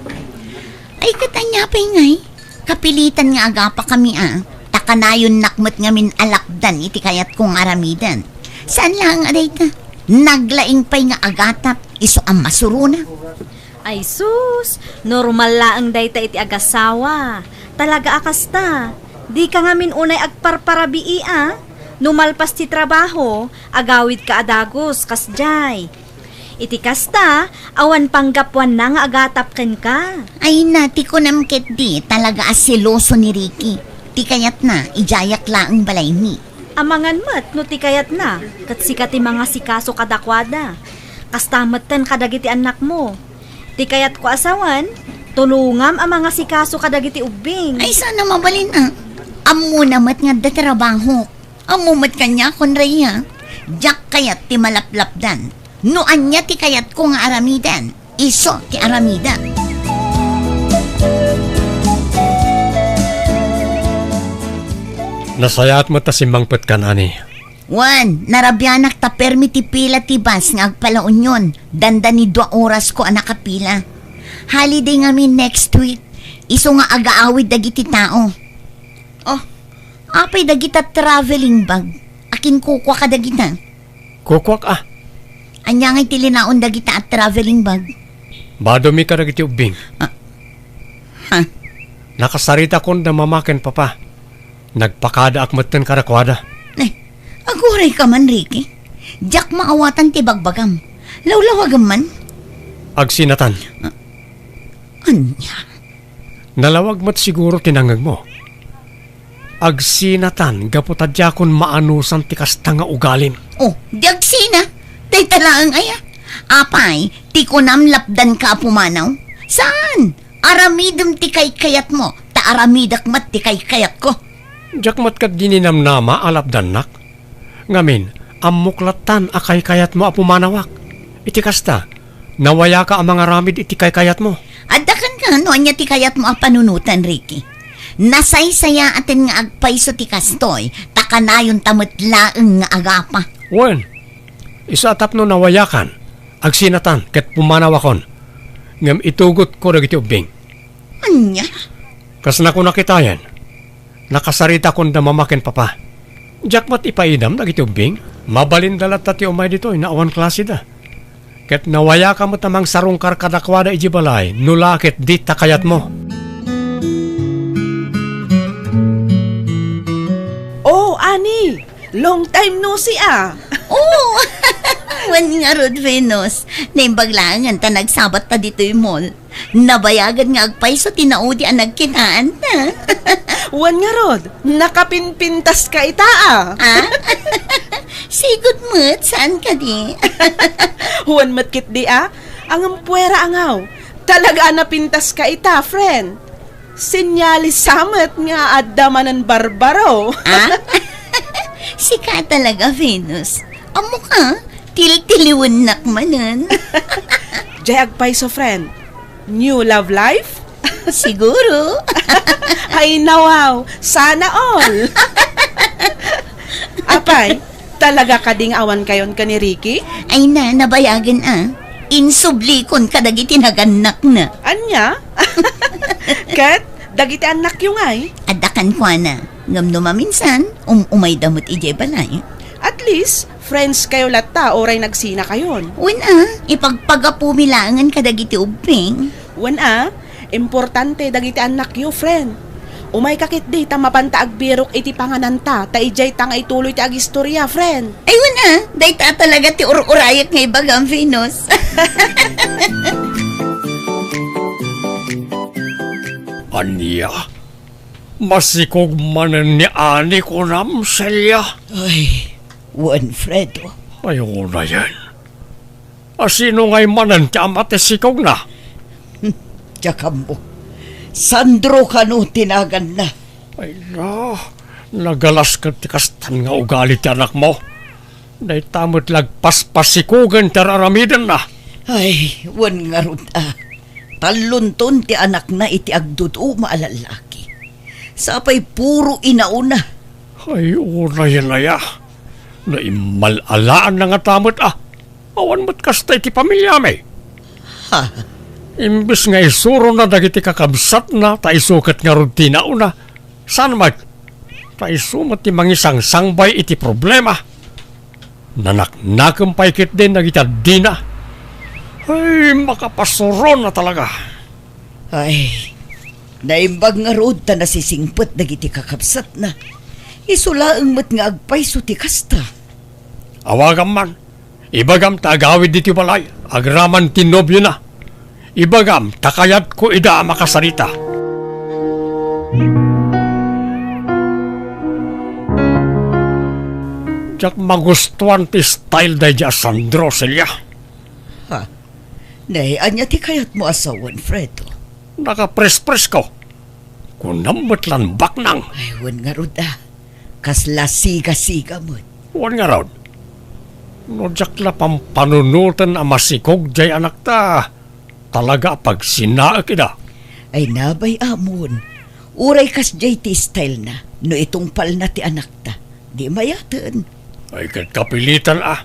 Ay, ket ania pay ngay? Kapilitan nga agapakami a, ta kanayonnak met ngamin a lapdan iti kayatko nga aramiden. Saan laeng a dayta? Naglaing pay nga agatap, isu a masurona. Ay sus, normal laeng dayta iti agasawa. Talaga a kasta. Dika ngamin unay agparparabii a. No malpas ti trabaho, agawidka a dagus, kasdiay. Iti kasta, awan panggapuanna nga agatap kenka. Ay na, ti kunam ketdi, talaga a seloso ni Ricky. Ti kayatna, idiayak laeng balaymi. Amangan met no ti kayatna, ket sika ti mangasikaso kadakuada. Kasta metten kadagiti annakmo. Ti kayatko a sawen, tulongam a mangasikaso kadagiti ubbing. Ay, sana mabalin a. Ammona met nga adda trabahok. Ammo met kaniakon, Rhea. Diak kayat ti malaplapdan. No ania ti kayatko nga aramiden, isu ti aramidek. Nasayaat met ta simmangpetkan, Ani. Wen, narabianak ta permi ti pila ti bus nga agpalaunion. Dandani dua orasko a nakapila. Holiday ngamin next week. Isu nga agaawid dagiti tao. Oh, apay dagita traveling bag? Akin kukua kadagita? Kukuak a. Ania ngay ti linaon dagita a traveling bag? Badomi kadagiti ubbing. Ah. Ha? Nakasaritakon da mama ken papa. Nagpakadaak metten kadakuada. Ay, aguray ka man, Ricky. Diak maawatan ti bagbagam. Lawlawagam man. Agsinatan. Ah, ania? Nalawag met siguro ti nangngegmo. Agsinatan gapu ta diakon maanusan ti kasta nga ugalim. Oh, di agsina. Dayta laeng aya. Apay, ti kunam lapdanka a pumanaw? Saan? Aramidem ti kaykayatmo, ta aramidek met ti kaykayatko. Diak met ket dininamnama a lapdannak. Ngamin, ammok lattan a kaykayatmo a pumanawak. Iti kasta, nawayaka a mangaramid iti kaykayatmo. Adda kenka no ania ti kayatmo a panunoten, Ricky. Nasaysayaaten nga agpayso ti kastoy, ta kanayonta met laeng nga agapa. Wen, isu a tapno nawayakan, agsinatan ket pumanawakon, ngem itugotko dagiti ubbing. Ania? Kas nakuna kitayen, nakasaritakon da mama ken papa. Diak met ipaidam dagiti ubbing. Mabalinda latta ti umay ditoy no awan klaseda. Ket nawayaka met a mangsarungkar kadakuada idiay balay no la ket dita kayatmo. Oh, Ani! Long time no see, ah! Oh! Wen ngarud, Venus. Naimbag laengen ta nagsabatta ditoy mall. Nabayagen nga agpayso ti naudi a nagkitaanta. Wen ngarud, nakapinpintaska ita, ah. Ah? Sigud met, saan kadi? Wen met ketdi, ah. Ngem puera a ngaw. Talaga a napintaska ita, friend. Senyales sa met nga adda manen barbaro. Ah? Sika talaga, Venus. Ammoka, tiltiliwennak manen. Diay agpayso, friend. New love life? Siguro. Ay, nawaw. Sana all. Apay, talaga kadi nga awan kayon ken ni Ricky? Ay na, nabayagen a. Insublikon kadagiti nagannakna. Ania? Ket dagiti annakyo ngay? Adda kenkuana. Ngem no maminsan, um-umayda met idiay balay. At least, friends kayo latta uray nagsina kayon. Wen a, ipagpagapumi laengen kadagiti ubbing. Wen a, importante dagiti annakyo, friend. Umayka ketdi ta mapanta agbirok iti pangananta, ta idiayta nga ituloy ti agistorya, friend. Ay, wen a, dayta talaga ti ur-urayek nga ibagam, Venus. Ania? Masikog manen ni Ani kunam, Celia? Ay, wen, Fredo. Ay, unayen. A sino ngay manen ti ama ti sikogna? Hmm, diak ammo. Sandro kano ti naganna. Ay na, nagalas ket ti kastan nga ugali ti anakmo. Dayta met la agpaspasikogen ti ar-aramidenna. Ay, wen ngarud a. Tallonton ti anakna iti agduduma a lallaki. Sapay puro inaona. Ay, unayen aya. Naimmal-alaanna ngata met a. Awan met kasta iti pamiliami. Ha? Imbes nga isurona dagiti kakabsatna, ta isu ket ngarud ti inaona. Saan met? Ta isu met ti mangisangsangbay iti problema. Nanaknakem pay ketdin dagiti addina. Ay, makapasuron a talaga. Ay, naimbag ngarud ta nasisingpet dagiti kakabsatna. Isu laeng met nga agpayso ti kasta. Awagam man. Ibagam ta agawid ditoy balay agraman ti nobiona. Ibagam ta kayatko ida a makasarita. Diak magustuan ti style daydi a Sandro, Celia. Ha? Nay, ania ti kayatmo a sawen, Fredo? Nakaprespresko. Kunam met lan baknang. Ay, wen ngarud a. Kasla siga-siga met. Wen ngarud. No diak la pampanunoten a masikog diay anakta, talaga a pagsinaek ida. Ay, nabay, amon. Uray kasdiay ti style na, no itungpalna ti anakta, di mayaten. Ay, ket kapilitan a.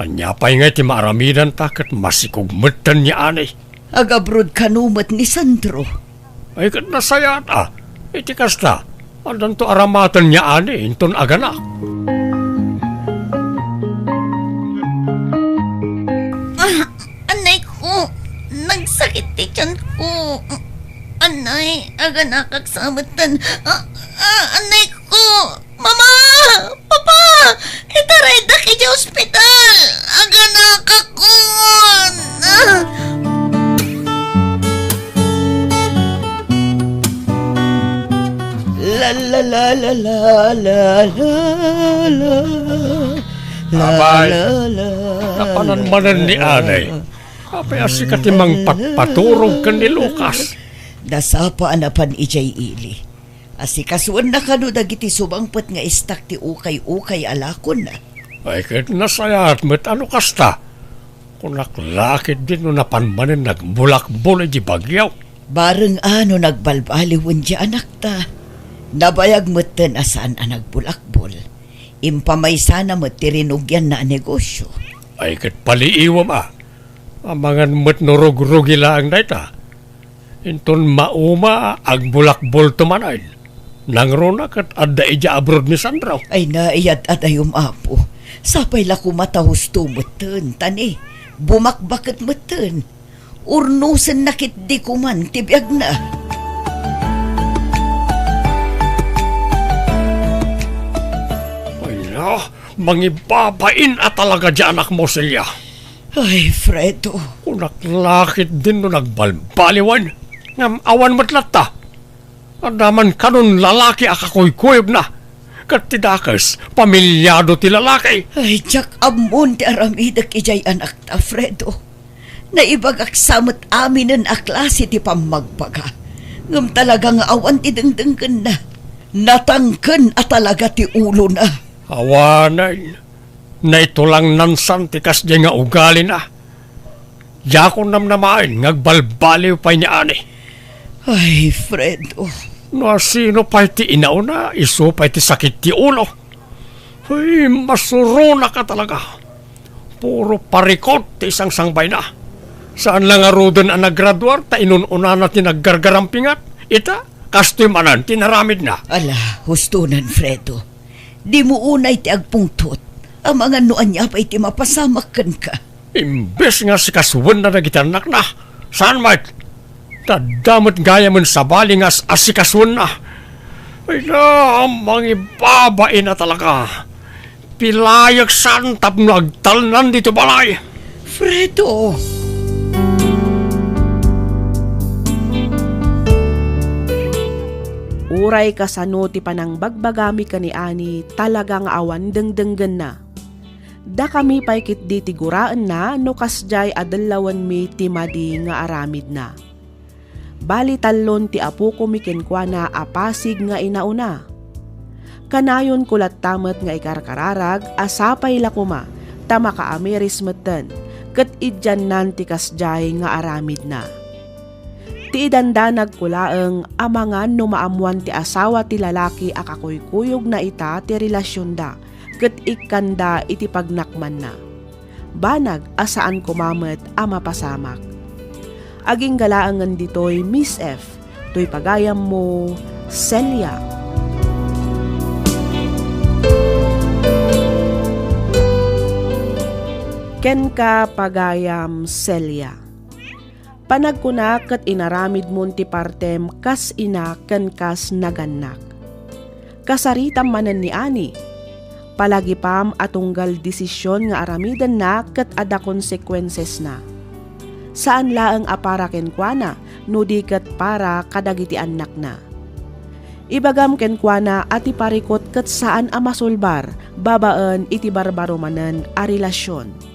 Ania pay ngay ti maaramidanta ket masikog metten ni Ani? Agabrod kano met ni Sandro. Ay, ket nasayaat a. Iti kasta, addanto aramaten ni Ani inton aganak. Ah, anay ko, nagsakit ti tiyan ko. Anay, aganakak sa metten. Ah, ah, anay ko. Mama! Papa! Itaraydak idiay ospital! Aganakakon! Ah! La, la, la, la, la, la, la, la. Abay, la, la, napanan la, manen ni la. Anay. Apay a sika ti mangpatpaturog ken ni Lucas? Nasapa a napan idiay ili. Asikasuenna kano dagiti sumangpet nga istak ti ukay-ukay a lakonna. Ay, ket nasayaat met a no kasta. Kunak la ketdin no napan manen nagbulakbol iti bagyo. Bareng a no nagbalbaliwen ti anakta. Nabayag metten a saan a nagbulakbol. Impamaysana met ti rinugianna a negosio. Ay, ket paliiwem a. Amangan met no rugrugi laeng dayta. Inton mauma, agbulakbolto manen. Nangruna ket adda idiay abroad ni Sandro. Ay, naiyad-adayom, Apo. Sapay la koma ta husto metten, ta ni, bumakbaket metten. Urnosenna ketdi koman ti biagna. Ay, na, mangibabain a talaga diay anakmo, Celia. Ay, Fredo. Kunak la ketdin no nagbalbaliwen. Ngem awan met latta. Adda man kanon lalaki a kakuykuyogna. Ket ti dakes, pamilyado ti lalaki. Ay, diak ammon ti aramidek idiay anakta, Fredo. Naibagak sa met aminen a klase ti pammagbaga. Ngem talaga nga awan ti dengdenggenna. Natangken a talaga ti ulona. Awanen. Naitulangnan san ti kasdiay nga ugalina. Diakon namnamaen nga agbalbaliw pay ni Ani. Ay, Fredo. No asino pay ti inauna, isu pay ti sakit ti ulo. Ay, masuronak a talaga. Puro parikot ti sangsangbayna. Saan la ngaruden a nagraduar ta inun-unana ti naggargarampingat. Ita, kastoy manen ti naramidna. Ala, hustonan, Fredo. Dimo unay ti agpungtot. Amangan no ania pay ti mapasamak kenka. Imbes nga asikasuenna dagiti annakna, saan met? Adda met gayamen sabali nga as-, asikasuenna. Ay na, mangibabain a talaga. Pilayek san tapno agtalnan ditoy balay. Fredo! Uray kasano ti panangbagbagami ken ni Ani, talaga nga awan dengdenggenna. Dakami pay ketdi ti guraenna no kasdiay a dellawenmi ti madi nga aramidna. Bali, tallon ti apokomi kenkuana a pasig nga inauna. Kanayonko latta met nga ikarkararag a sapay la koma ta makaamiris metten ket idiannan ti kasdiay nga aramidna. Ti idandanagko laeng amangan no maammoan ti asawa ti lalaki a kakuykuyogna ita ti relasionda ket ikkanda iti pagnakmanna. Banag a saan koma met a mapasamak. Agingga laengen ditoy, Miss F, toy pagayammo, Celia. Kenka, pagayam Celia. Panagkunak ket inaramidmon ti partem kas ina ken kas nagannak. Kasaritam manen ni Annie. Palagipam a tunggal desisyon nga aramidenna ket adda konsekuensesna. Saan laeng a para kenkuana no di ket para kadagiti annakna. Ibagam kenkuana a ti parikut ket saan a masulbar babaen iti barbaro manen a relasyon.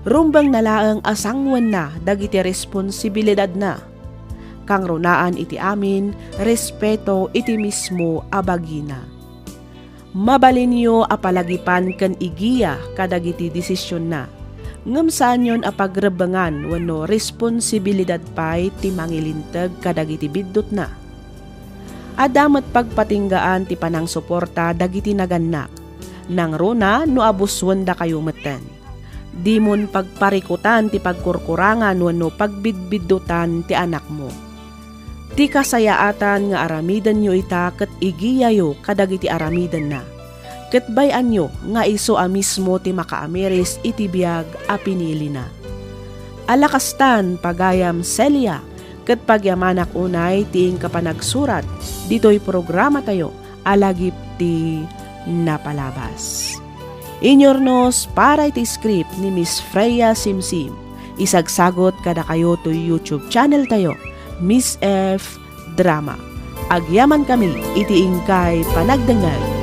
Rumbengna laeng a sanguenna dagiti responsibilidadna. Kangrunaan iti amin, respeto iti mismo a bagina. Mabalinyo a palagipan ken igiya kadagiti desisionna, ngem saanyon a pagrebbengan wenno responsibilidad pay ti mangilinteg kadagiti biddutna. Adda met pagpatinggaan ti panangsuporta dagiti nagannak, nangruna no abusuendakayo metten. Dimon pagparikutan ti pagkurkurangan wenno pagbidbiddutan ti anakmo. Ti kasayaatan nga aramidenyo ita ket igiyayo kadagiti aramidenna, ket bay-anyo nga isu a mismo ti makaamiris iti biag a pinilina. Ala kastan, pagayam Celia, ket pagyamanak unay ti inka panagsurat ditoy programatayo a Lagip ti Napalabas. Inyurnos para iti script ni Miss Freya Simsim. Isagsagot kadakayo toy YouTube channel tayo, Miss F Drama. Agyamankami iti inkay panagdengngeg.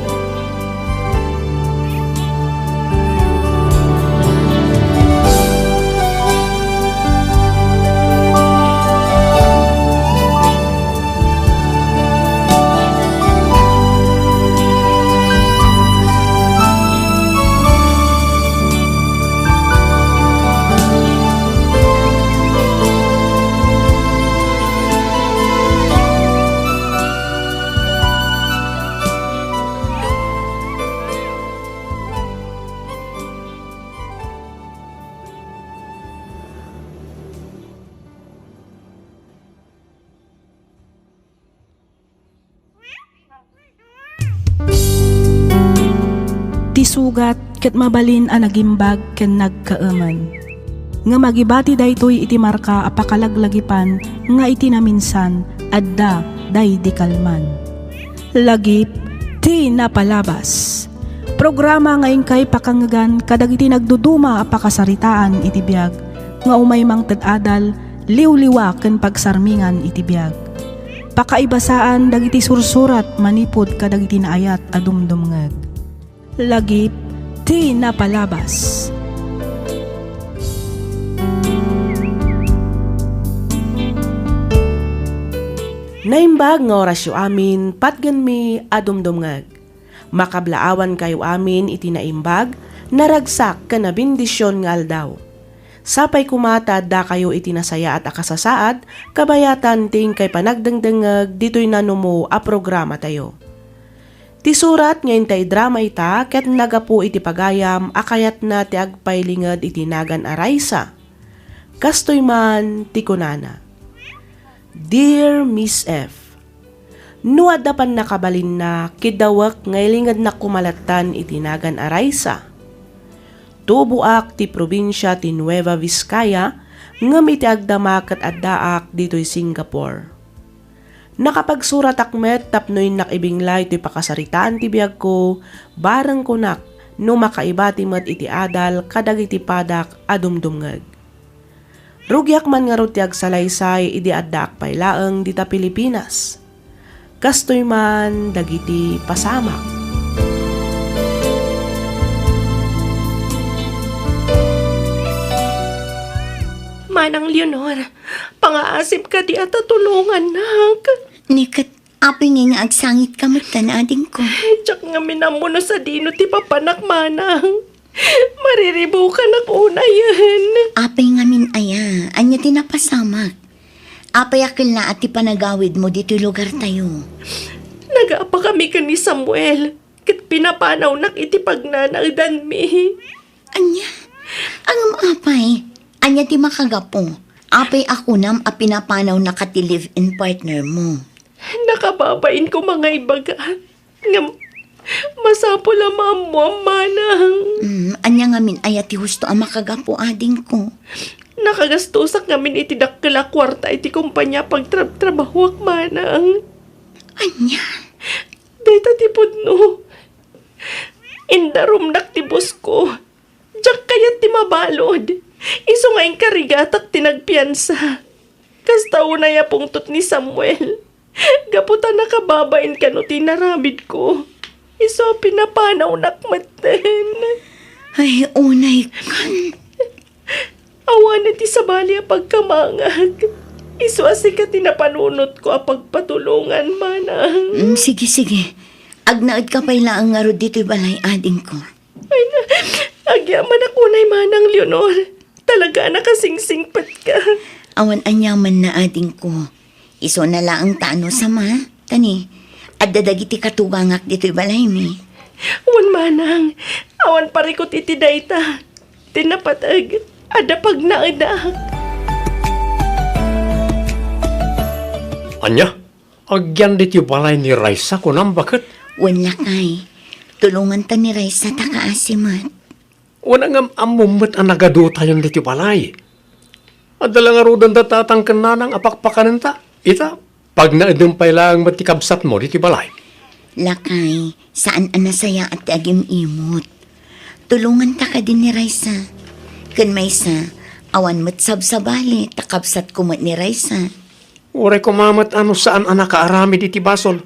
Ti sugat ket mabalin a nagimbag ken nagkaemen. Ngem agibati daytoy iti marka a pakalaglagipan nga iti naminsan, adda daydi kalman. Lagip ti Napalabas. Programa nga inkay pakangngegan kadagiti nagduduma a pakasaritaan iti biag nga umay mangted adal, liwliwa ken pagsarmingan iti biag. Pakaibasaan dagiti sursurat manipud kadagiti naayat a dumdumngeg. Lagip ti Napalabas. Naimbag nga orasyo amin, patgenmi a dumdumngeg. Makablaawankayo amin iti naimbag, naragsak ken nabendision nga aldaw. Sapay koma ta addakayo iti nasayaat a kasasaad, kabayatan ti inkay panagdengdengngeg ditoy nanumo a programatayo. Ti surat nga inta idrama ita ket nagapu iti pagayam a kayatna ti agpailinged iti nagan a Raisa. Kastoy man ti kunana, Dear Miss F, no adda pannakabalinna, kiddawek nga ilingednak koma lattan iti nagan a Raisa. Tuboak ti probinsia ti Nueva Vizcaya, ngem iti agdama ket addaak ditoy Singapore. Nakapagsuratak met tapno innak ibinglay toy pakasaritaan ti biagko, bareng kunak no makaibati met iti adal kadagiti padak a dumdumngeg. Rugiak man ngarud ti agsalaysay idi addaak pay laeng dita Pilipinas. Kastoy man dagiti pasamak. Manang Leonor, pangaasip kadi a ta tulongannak. Ni ket, apay ngay nga agsangitka metten, adingko? Diak ngamin ammo no sadino ti papanak, manang. Mariribukanak unayen. Apay ngamin aya? Ania ti napasamak? Apay a kellaat ti panagawidmo ditoy lugartayo? Nagapakami ken ni Samuel, ket pinapanawnak iti pagnanaedanmi. Ania? Ngem apay? Ania ti makagapu? Apay a kunam a pinapanawnaka ti live-in partner mo? Nakababain koma nga ibaga. Ngem, Masapul a maammoam, manang. Mm, ania ngamin aya ti husto a makagapu, adingko? Nakagastosak ngamin iti dakkel a kuarta iti kompania a pagtrabtrabahoak, manang. Ania? Dayta ti pudno. Indarumnak ti bosko. Diak kayat ti mabalud. Isu nga inkarigatak ti nagpiansa. Kasta unay a pungtot ni Samuel. Gapu ta nakababain kano ti inaramidko. Isu a pinapanawnak metten. Ay, unay kan. Awan ti sabali a pagkamangag. Isu a sika ti napanunotko a pagpatulongan, manang. Mm, sige, sige. Agnaedka pay laeng ngarud ditoy balay, adingko. Ay na, agyamanak unay, manang Leonor. Talaga a nakasingsingpetka. Awan aniamanna, adingko. Isuna laeng ta no sama. Tani, adda dagiti katugangak ditoy balaymi. Wen, manang, awan parikut iti dayta. Ti napateg, adda pagnaedak. Ania? Agyan ditoy balay ni Raisa, kunam, baket? Wen, lakay. Tulonganta ni Raisa ta kaasi met. Wen, ngem ammom met a nagadutayon ditoy balay. Adda la ngaruden da tatang ken nanang a pakpakanenta. Ita, pagnaedem pay laeng met ti kabsatmo ditoy balay. Lakay, saan a nasayaat ti agim-imot. Tulonganta kadi ni Raisa. Ken maysa, awan met sabsabali ta kabsatko met ni Raisa. Uray koma met a no saan a nakaaramid iti basol.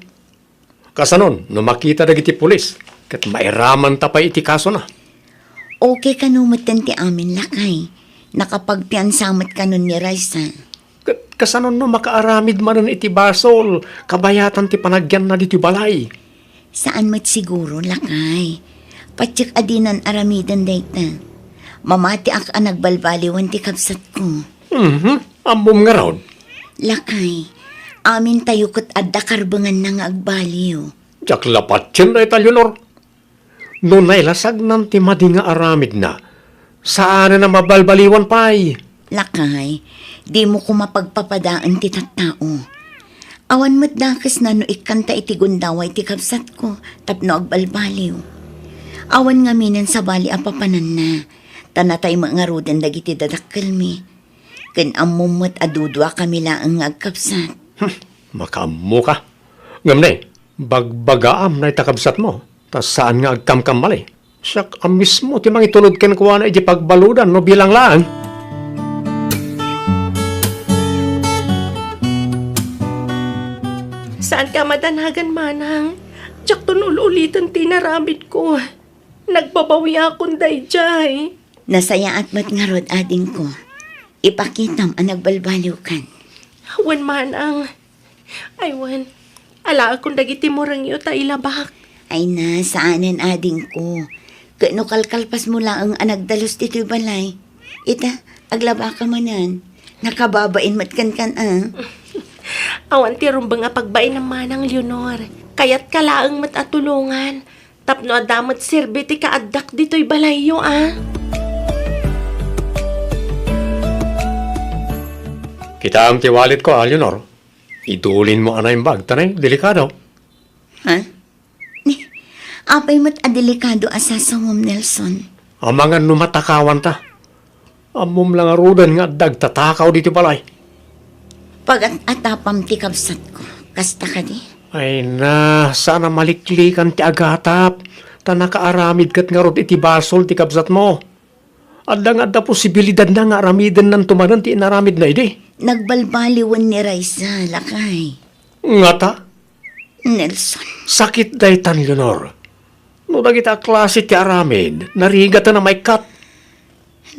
Kasanon, no makita dagiti pulis, ket mairamanta pay iti kasona? Okay kano metten ti amin, lakay. Nakapagpiansa met kanon ni Raisa. Ket kasanon no makaaramid manen iti basol, kabayatan ti panagyanna ditoy balay? Saan met siguro, lakay. Patiek a dinan aramiden dayta. Mamatiak a nagbalbaliwan ti kabsatko. Mhm. Ammom ngarud? Lakay, amintayo ket adda karbenganna nga agbaliw. Diak la patien dayta, Leonor. No nailasagnan ti madi nga aramidna, saanen a mabalbaliwan pay. Lakay, dimo koma pagpapadaen ti tattao. Awan met dakesna no ikkanta iti gundaway ti kabsatko tapno agbalbaliw. Awan ngaminen sabali a papananna, ta natay met ngaruden dagiti dadakkelmi. Ken ammom met a duduakami laeng nga agkabsat. Hmm, makaammoka. Ngem ne, bagbagaam dayta kabsatmo, ta saan nga agkamkamali. Siak a mismo ti mangitulod kenkuana iti pagbaludan no bilang laeng. Saanka a madanagan, manang. Diakton ul-uliten ti inaramidko. Nagbabawiakon daydiay. Nasayaat met ngarud, adingko. Ipakitam a nagbalbaliwkan. Wen, manang. Ay, wen. Alaekon dagiti murengyo ta ilabak. Ay na, saanen, adingko. Ket no kalkalpasmo laeng a nagdalus ditoy balay. Ita, aglabaka manen. Nakababain met kenkan, a. Awan ti rumbeng a pagbainam, manang Leonor. Kayatka laeng met a tulongan. Tapno adda met serbi ti kaaddak ditoy balayyo, a. Kitaem ti walletko, a, Leonor. Idulinmo a naimbag, ta ne, delikado. Ha? Ni, apay met a delikado a sasawem, Nelson? Amangan no matakawanta. Ammom la ngaruden nga adda agtatakaw ditoy balay. Pagat-atapam ti kabsatko. Kasta kadi? Ay na, saan a maliklikan ti agatap, ta nakaaramid ket ngarud iti basol ti kabsatmo. Adda nga adda posibilidadna nga aramidennanto manen ti inaramidna idi. Nagbalbaliwen ni Raisa, lakay. Ngata? Nelson. Sakit daytan, Leonor. No dagita a klase ti aramid, narigaten a maikkat.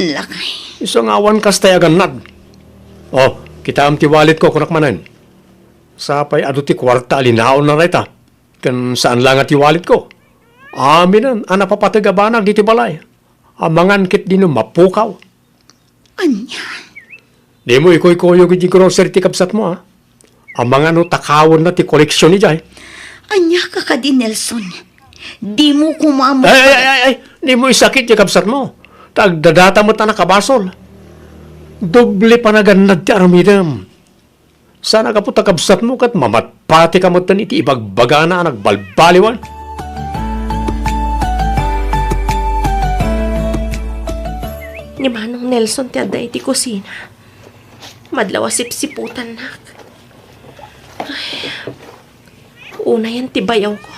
Lakay. Isu nga awan kastay a gannad. Oh, kitaem ti walletko, kunak manen. Sapay adu ti kuarta a linaonna dayta. Ken saan la nga ti walletko. Aminen a napapateg a banag ditoy balay. Amangan ket dino mapukaw. Ania? Dimo ikuykuyog iti grocery ti kabsatmo, a. Amangan no takawenna ti koleksion idiay. Ania ka kadi, Nelson? Dimo koma met Ay, ay, ay, ay, ay, dimo isakit ti kabsatmo. Ta agdadata met a nakabasol. Doble panagannad ti aramidem. Saan a gapu ta kabsatmo ket mamatpatika metten iti ibagbagana a nagbalbaliwan. ni Manong Nelson ti adda iti kusina. Madlaw a sipsiputannak. Ay, unayen ti bayawko.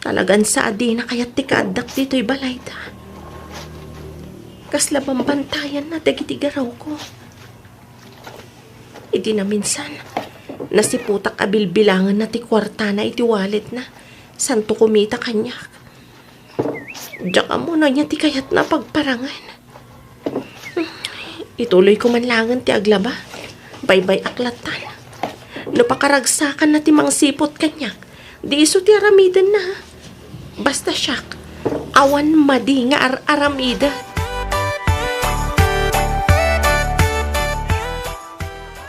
Talagan sa a dina kayat ti kaaddak ditoy balayda. Kasla bambantayanna dagiti garawko. Idi naminsan, nasiputak a bilbilangenna ti kuartana iti walletna, santo kumita kaniak. Diak ammo no ania ti kayatna a pagparangen. Ituloyko man laengen ti aglaba. Baybay-ak lattan. No pakaragsakanna ti mangsiput kaniak, di isu ti aramidenna. Basta siak, awan madi nga ar-aramida.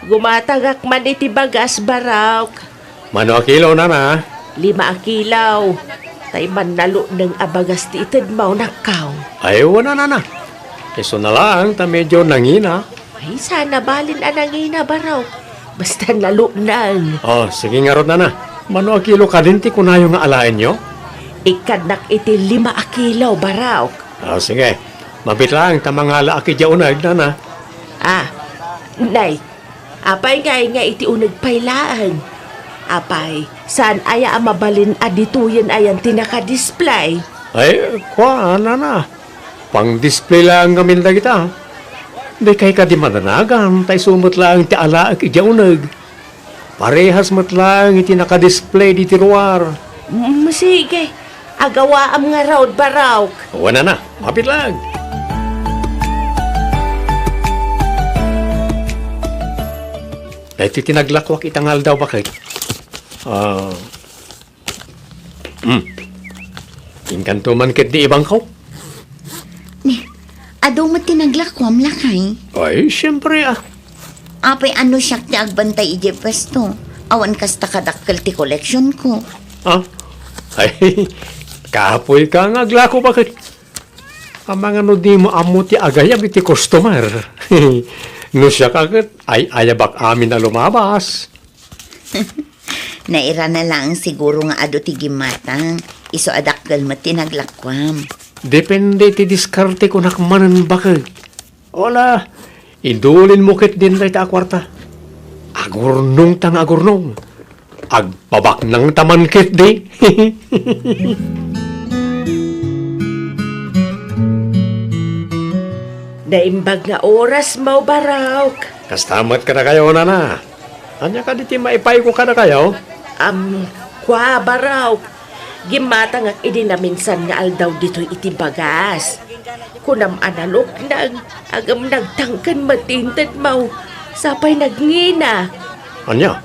Gumatangak man iti bagas, Barok. Mano a kilo, nana? Lima a kilo. Tay mannalukneng a bagas ti itedmo, nakkaw. Ay, wen a, nana. Isu na laeng ta medyo nangina. Ay, saan a balin a nangina, Barok. Basta nalukneng. Oh, sige ngarud, nana. Mano a kilo kadin ti kunayo nga alaenyo? Ikkadnak iti lima a kilo, Barok. Oh, sige. Mabiit laeng ta mangalaak idiay uneg, nana. Ah, nay, apay ngay nga iti uneg pay laeng? Apay, saan aya a mabalin a ditoyen ayan ti nakadisplay? Ay, kua, nana. Pang-display laeng ngamin dagita. Dikay kadi madanagan, ta isu met laeng ti alaek idiay uneg. Parehas met laeng iti nakadisplay ditoy ruar. Mm, sige. Agawaam ngarud, Barok. Wen a, nana. Mabiit laeng. Daytoy ti naglakuak ita nga aldaw, baket. Ah, Hmm. Inkanto man ketdi ibangko? Ni, adu met ti naglakuam, lakay? Ay, siyempre, ah. Apay, no siak ti agbantay idiay puesto? Awan kasta kadakkel ti koleksionko. Ah? Ay, kapoyka nga aglako, baket. Amangan no dimo ammo ti agayab iti customer. No siak a ket, ay-ayabak amin a lumabas. Nairana laeng siguro nga adu ti gimmatang, isu a dakkel met ti naglakuam. Depende ti diskarte, kunak manen, baket. Ala, idulinmo ketdin dayta a kuarta. Agurnongta nga agurnong. Agpabaknangta man ketdi. Naimbag nga orasmo, Barok. Kasta met kadakayo, nana. Ania kadi ti maipayko kadakayo? Am, kua, Barok. Gimmatangak idi naminsan nga aldaw ditoy iti bagas. Kunam a nalukneng, ngem nagtangken met ti intedmo. Sapay nagngina. Ania?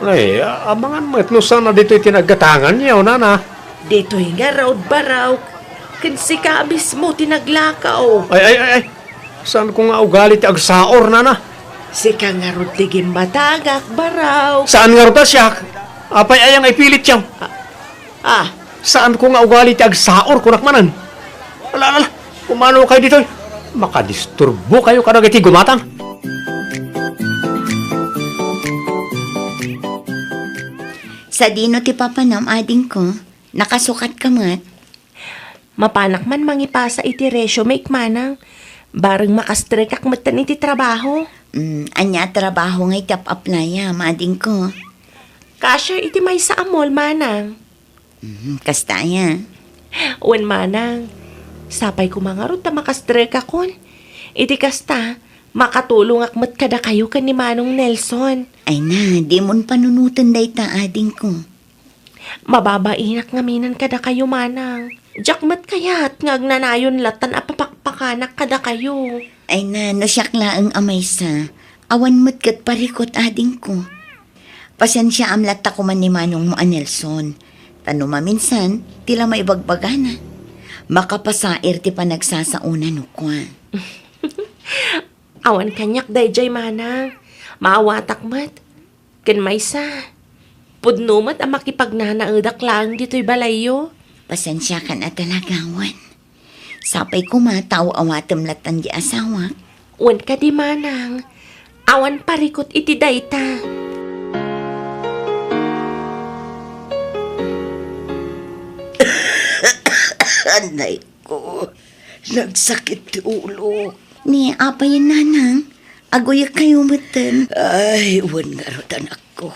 Ay, a-, amangan met no saan a ditoy ti naggatanganyo, nana. Ditoy ngarud, Barok. Ken sika mismo ti naglakaw. Ay, ay, ay, ay. Saanko nga ugali ti agsaor, nana. Sika ngarud ti gimmatangak, Barok. Saan ngarud a siak? Apay aya nga ipilityo? Ah, ah. Saanko nga ugali ti agsaor, kunak manen. Ala, ala, ala. Pumanokayo ditoy. Makadisturbokayo kadagiti gumatang. Sadino ti papanam, adingko? Nakasukatka met? Mapanak man mangipasa iti resume, manang. Bareng makastrekak metten iti trabaho. Mm, ania a trabaho nga iti ap-aplayam, adingko? Cashier iti maysa a mall, manang. Mm, kasta aya? Wen, manang. Sapay koma ngarud ta makastrekakon. Iti kasta, makatulongak met kadakayo ken ni Manong Nelson. Ay na, dimon panunoten dayta, adingko. Mababainak ngaminen kadakayo, manang. Diak met kayat nga agnanayon lattan a papakpakanak kadakayo. Ay na, no siak laeng a maysa, awan met ket parikut, adingko. Pasensiaam latta koma ni manongmo a Nelson. Ta no maminsan, ti la maibagbagana. Makapasair ti panagsasaona no kua. Awan kaniak daydiay, manang. Maawatak met. Ken maysa, pudno met a makipagnanaedak laeng ditoy balayyo. Pasensiakan a talaga, wen. Sapay koma ta aw-awatem lattan di asawak. Wen kadi, manang, awan parikut iti dayta. Anay ko. Nagsakit ti ulo. Ni apay, nanang? Aguyek kayo metten. Ay, wen ngarud, anakko.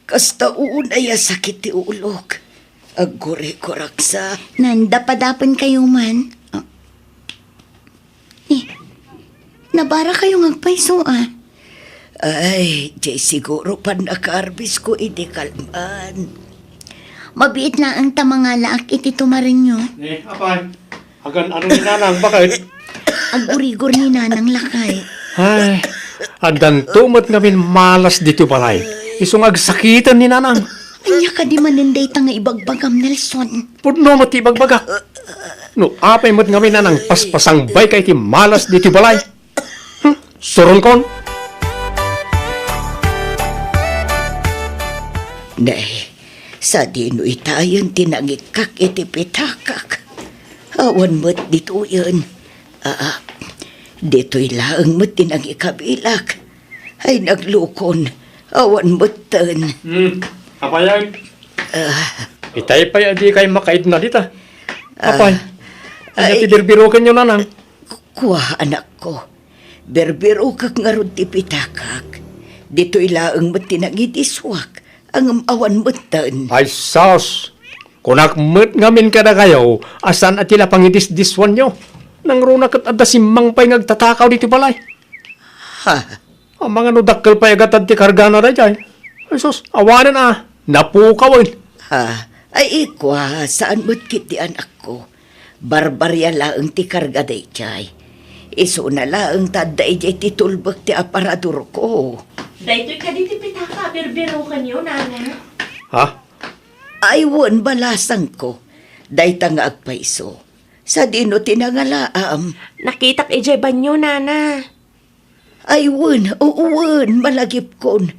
Kasta unay a sakit ti ulok. Aggurigurak sa. Nandapadapen kayo man. Ah. Eh, nabara kayo nga agpayso, ah. Ay, jay siguro pannakaarbis ko idi kalman. Mabiit laeng ta mangalaak iti tumarenyo. Eh, apay, agan-ano ni Nanang, baket? Agurigor ni Nanang lakay. Ay, addanto met ngamin malas ditoy balay. Isu nga agsakiten ni Nanang. Ania kadi manen dayta nga ibagbagam, Nelson? Pudno met ti ibagbagak. No apay met ngamin a nangpaspasangbay ka iti malas ditoy balay? Hmm, suronkon. Nay, sadino itayen ti nangikkak iti pitakak? Awan met ditoyen. Aa, ditoy laeng met ti nangikabilak. Ay, naglukon. Awan metten. Hmm, apayan? Ah. Itay pay a dikay makaidna dita. Ah. Apay, ania ti birbirokenyo, Nanang? Kua, anakko. Birbirokek ngarud ti pitakak. Ditoy laeng met ti nangidiswak. Ngem awan metten. Ay, sus! Kunak met ngamin kadakayo a saan a ti la pangidisdiswanyo. Nangruna ket adda simmang pay nga agtatakaw ditoy balay. Ha? Amangan no dakkel pay a gatad ti kargana daydiay. Ay, sus, awanen a, napukawen. Ha? Ay, ikua, saan met ketdi, anakko. Barbaria laeng ti karga daydiay. Isuna laeng ta adda idiay ti tulbek ti aparadorko. Daytoy kadi ti pitaka a birbirokenyo, Nana? Ha? Ay, wen, balasangko. Dayta nga agpayso. Sadino ti nangalaam? Nakitak idiay banyo, Nana. Ay, wen, oo, wen, malagipkon.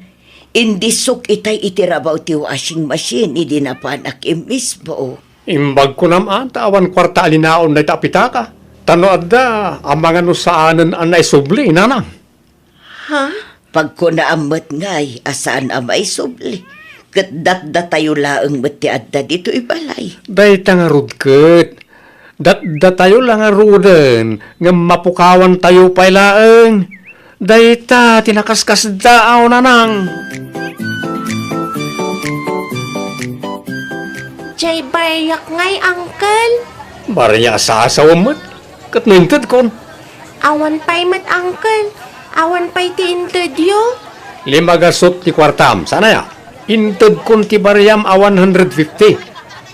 Indisok itay iti rabaw ti washing machine idi napanak immisbo. Imbag kunam a, ta awan kuarta a linaon dayta a pitaka. Ta no adda, amangan no saanen a naisubli, Nanang. Ha? Pagkunaam met ngay a saan a maisubli, ket datdatayo laeng met ti adda ditoy balay. Dayta ngarud ket, datdatayo la ngaruden ngem mapukawantayo pay laeng. Dayta ti nakaskasdaaw, Nanang. Jay bariak ngay, Uncle. Baria a sasawem met. Ket no intedkon? Awan pay met, Uncle. Awan pay ti intedyo. Lima gasut ti kuartam. Saan aya? Intedkon ti bariam a one hundred fifty.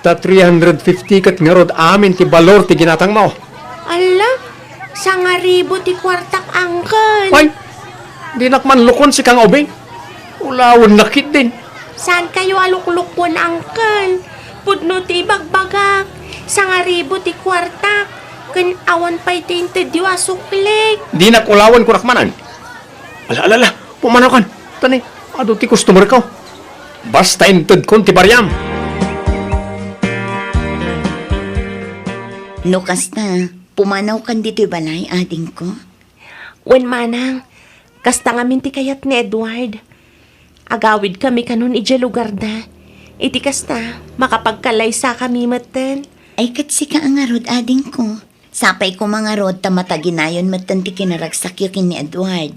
Ta three hundred fifty ket ngarud amin ti balor ti ginatangmo. Alla, sangaribu ti kuartak, Uncle. Ay, dinak man lukon sika nga ubing. Ulawennak ketdin. Saankayo a luklukon, Uncle. Pudno ti ibagbagak. Sangaribu ti kuartak. Ken awan pay ti intedyo a suklik. Dinak ulawen, kunak manen. Ala, ala, ala. Pumanawkan. Tani, adu ti customer ko. Basta intedkon ti bariam. No kasta, pumanawkan ditoy balay, adingko? Wen, manang, kasta ngamin ti kayat ni Edward. Agawidkami kanon idiay lugarda. Iti kasta, makapagkalaysakami metten. Ay, ket sika a ngarud, adingko. Sapay koma ngarud ta mataginayon metten ti kinaragsakyo ken ni Edward.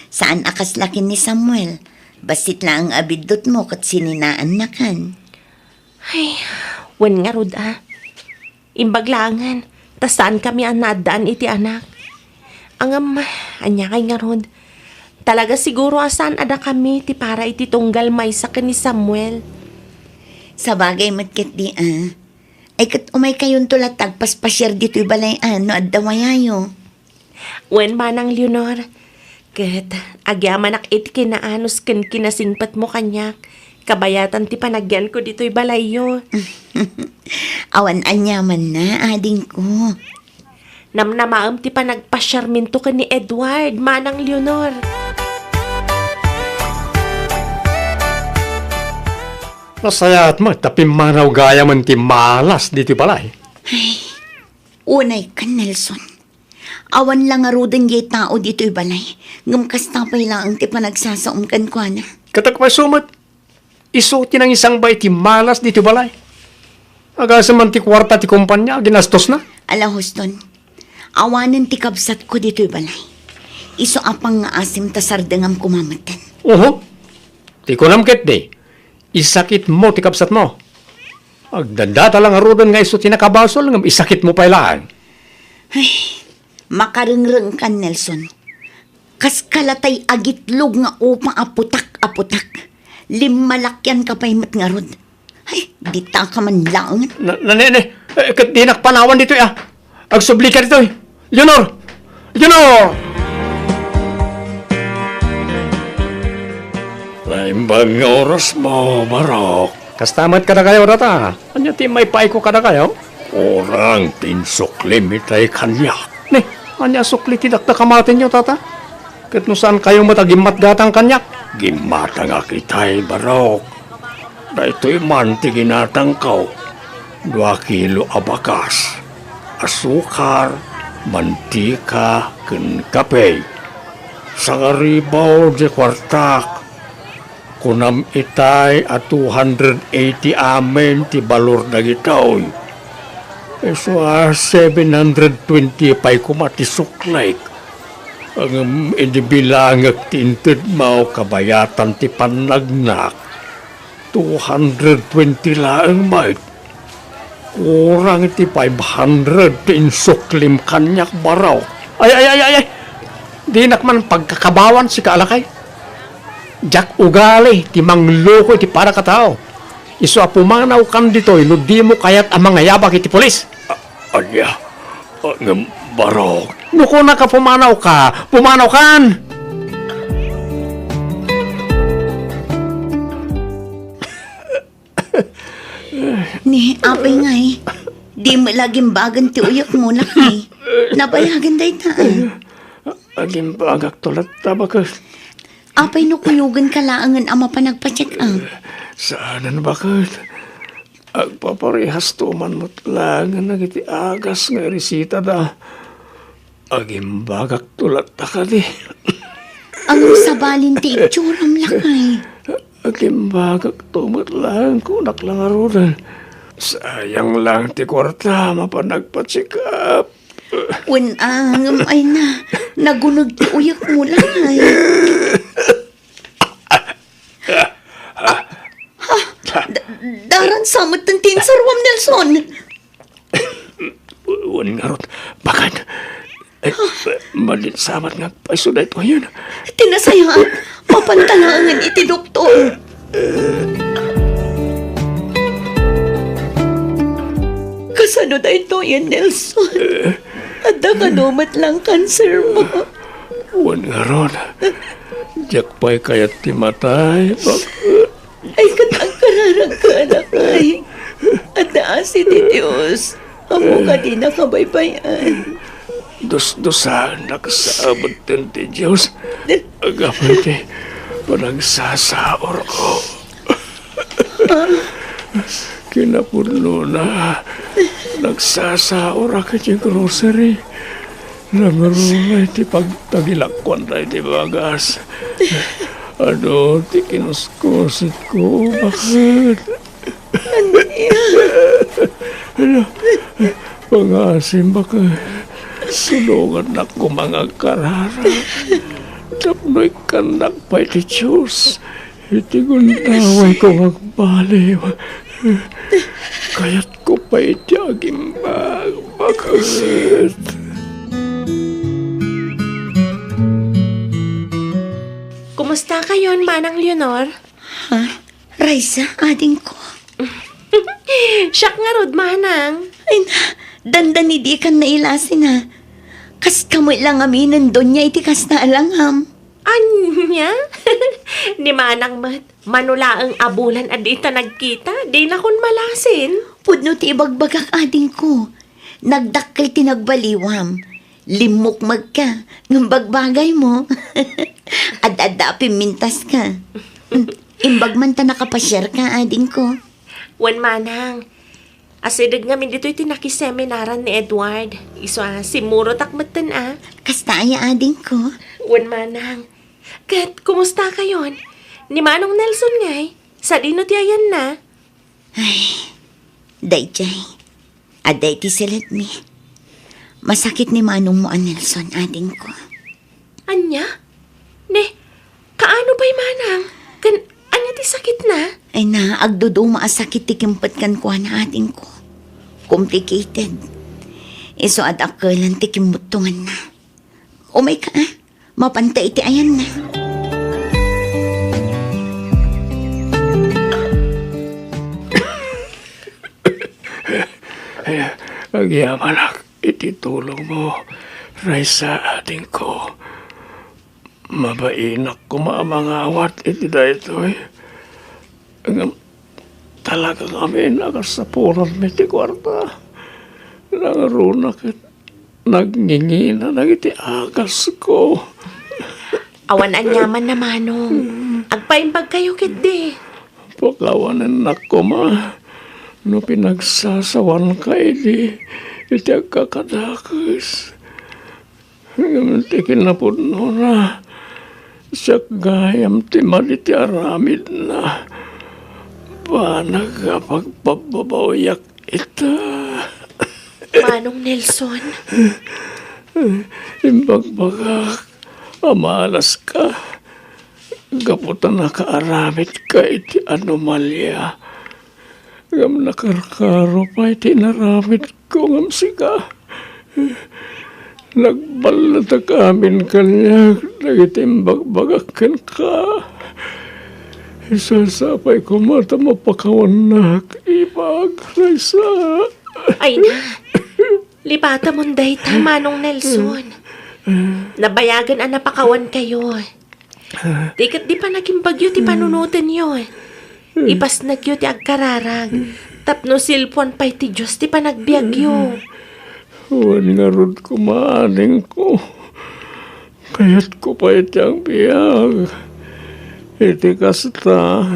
Saan a kasla ken ni Samuel. Bassit laeng a biddutmo ket sininaannakan. Ay, wen ngarud a. Imbag laengen, ta saankami a naaddaan iti anak. Ngem, ania kay ngarud? Talaga siguro a saan a dakami ti para iti tunggal maysa ken ni Samuel. Sabagay met ketdi a. Ay, ket umaykayonto latta agpaspasiar ditoy balay a no adda wayayo. Wen, Manang Leonor, ket agyamanak iti kinaanus ken kinasingpetmo kaniak, kabayatan ti panagyanko ditoy balayyo. Awan aniamanna, adingko. Namnamaem ti panagpasiarminto ken ni Edward, Manang Leonor. Nasayaat met ta pimmanaw gayamen ti malas ditoy balay. Ay, unay ken Nelson. Awan la ngaruden jay tao ditoy balay, ngem kasta pay laeng ti panagsasaom kenkuana. Ket agpayso met, isu ti nangisangbay iti malas ditoy balay. Agasem man ti kuarta ti kompania a ginastosna. Ala, Houston, Awanen ti kabsatko ditoy balay. Isu a pangngaasim ta sardengam koma metten. Oho. Ti kunam ketdi, isakitmo ti kabsatmo. Agdadata la ngaruden nga isu ti nakabasol ngem isakitmo pay laeng. Ay, makarengrengkan, Nelson. Kas kalatay agitlog nga upa a putak a putak. Limmalakianka pay met ngarud. Ay, dita ka man laeng. Na, na, ne, ne. Eh, ket dinak panawan ditoy, ah. Agsublika ditoy. Leonor! Leonor! Naimbag nga orasmo, Barok. Kasta met kadakayo, tata. Ania ti maipaayko kadakayo? Kurang ti insuklim itay kaniak. Ne, ania sukli ti dakdakamatenyo, tata? Ket no saankayo met a gimmatgatang kaniak? Gimmatangak itay, Barok. Daytoy man ti ginatangko, dua kilo a bakas, asukar, mantika, ken kape. Sangaribaw ti kuartak. Kunam itay a two hundred eighty amin ti balor dagitoy. Isu a seven hundred twenty pay koma ti suklik. Ngem idi bilangek ti intedmo kabayatan ti pannagnak, two hundred twenty laeng met. Kurang iti five hundred ti insuklim kaniak, Barok. Ay, ay, ay, ay, ay! Dinak man pagkakabawan sika a lakay. Diak ugali ti mangloko iti padakatao. Isu a pumanawkan ditoy no dimo kayat a mangayabak iti pulis. A-, ania? A, ngem, Barok. No kunaka pumanawka, pumanawkan! Ni, apay ngay, di met la agimbagan ti uyekmo, lakay. Nabayagen dayta, ah. Agimbagakto latta, baket. Apay no kuyogenka laengen a mapan agpa-check up? Saanen, baket. Agpaparehasto man met laengen dagiti agas nga iresitada. Agimbagakto latta kadi. Ngem sabalin ti itsuram, lakay. Agimbagakto met laeng, kunak la ngaruden. Sayang laeng ti kuarta, mapan agpa-check up. Wen, ah, ngem ay na, naguneg ti uyekmo, lakay. Ha? Da-, daran sa met ti insaruam, Nelson. Wen ngarud, baket. Eh, malinsamat nga agpayso daytoyen. Ti nasayaat, mapanta laengen iti doktor. Kasano daytoyen, Nelson? Adda kano met la a kansermo? Wen ngarud, diak pay kayat ti matay, baket. Ay, ket agkararagka, lakay. Adda asi ti Dios. Ammo kadi nakabaybay-an. Dusdusaennak sa abutten ti Dios. Aggapu iti panagsasaurko. Kinapudnona, nagsasaorak iti grocery. Nangruna iti pagtagilakuan daydi bagas. Adu ti kinuskusitko, baket. Ania? Adu, pangasim, baket. Sulongannak koma nga agkararag. Tapno ikkannak pay ti Dios. Iti gundawayko nga agbaliw, kayatko pay ti agimbag, baket. Kumusta kayon, Manang Leonor? Ha? Raisa, adingko? Siak ngarud, Manang. Ay na, dandani dikan nailasin, ha? Kas kamoy la ngamin, Donya, iti kasta a langam. Ania? Ni Manang met, mano laeng a bulan a dita nagkita, dinakon malasin. Pudno ti ibagbagak, adingko. Nagdakkel ti nagbaliwam. Limmukmegka, ngem bagbagaymo. Ad-adda a pimmintaska. Imbag man ta nakapasiarka, adingko. Wen, Manang, asideg ngamin ditoy ti nakiseminaran ni Edward. Isu a, simmurotak metten a. Kasta aya, adingko? Wen, Manang. Ket, kumusta kayon? Ni Manong Nelson ngay? Sadino ti ayanna? Ay, daydiay. Adda iti siledmi. Masakit ni manongmo a Nelson, adingko. Ania? Ne, kaano pay manang? Ken ania ti sakitna? Ay na, agduduma a sakit ti kimpet kenkuana, adingko. Complicated. Isu a dakkelan ti kimmuttonganna. Umayka, ah. Mapanta iti ayanna. Agyamanak iti tulongmo, Raisa, adingko. Mabainak koma a mangawat iti daytoy. Ngem talaga ngamin a kasapulanmi ti kuarta. Nangruna ket nagngingina dagiti agasko. Awan aniamanna, manong. Agpaimbagkayo ketdi. Pakawanennak koma no pinagsasawanka idi iti agkakadakes. Ngem ti kinapudnona, siak gayam ti madi ti aramidna. Banag a pagpabbabawiak ita. Manong Nelson? Imbagbagak a malaska gapu ta nakaaramidka iti anomalia. Ngem nakarkaro pay ti inaramidko ngem sika. Nagballetek amin kaniak dagiti imbagbagak kenka. Isasapay koma ta mapakawannak, ibag, Raisa. Ay na, lipatamon dayta, Manong Nelson. Nabayagen a napakawankayo. Di ket di panagimbagyo ti panunotenyo. Ipasnekyo ti agkararag, tapno silpuan pay ti Dios ti panagbiagyo. Wen ngarud koma, adingko. Kayatko pay ti agbiag. Iti kasta,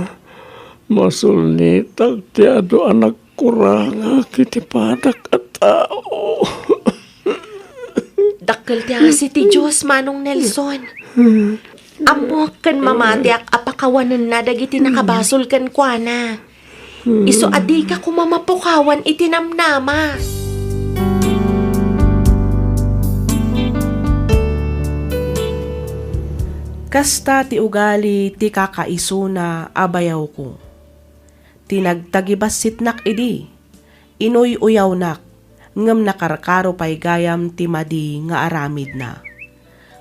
masulnitak ti adu a nagkurangak iti padak a tao. Dakkel ti asi ti Dios, Manong Nelson. Ammok ken mamatiak a pakawanenna dagiti nakabasol kenkuana. Isu a dika koma mapukawan iti namnama. Kasta ti ugali ti kakaisuna a bayawko. Ti nagtagibassitnak idi, inuy-uyawnak, ngem nakarkaro pay gayam ti madi nga aramidna.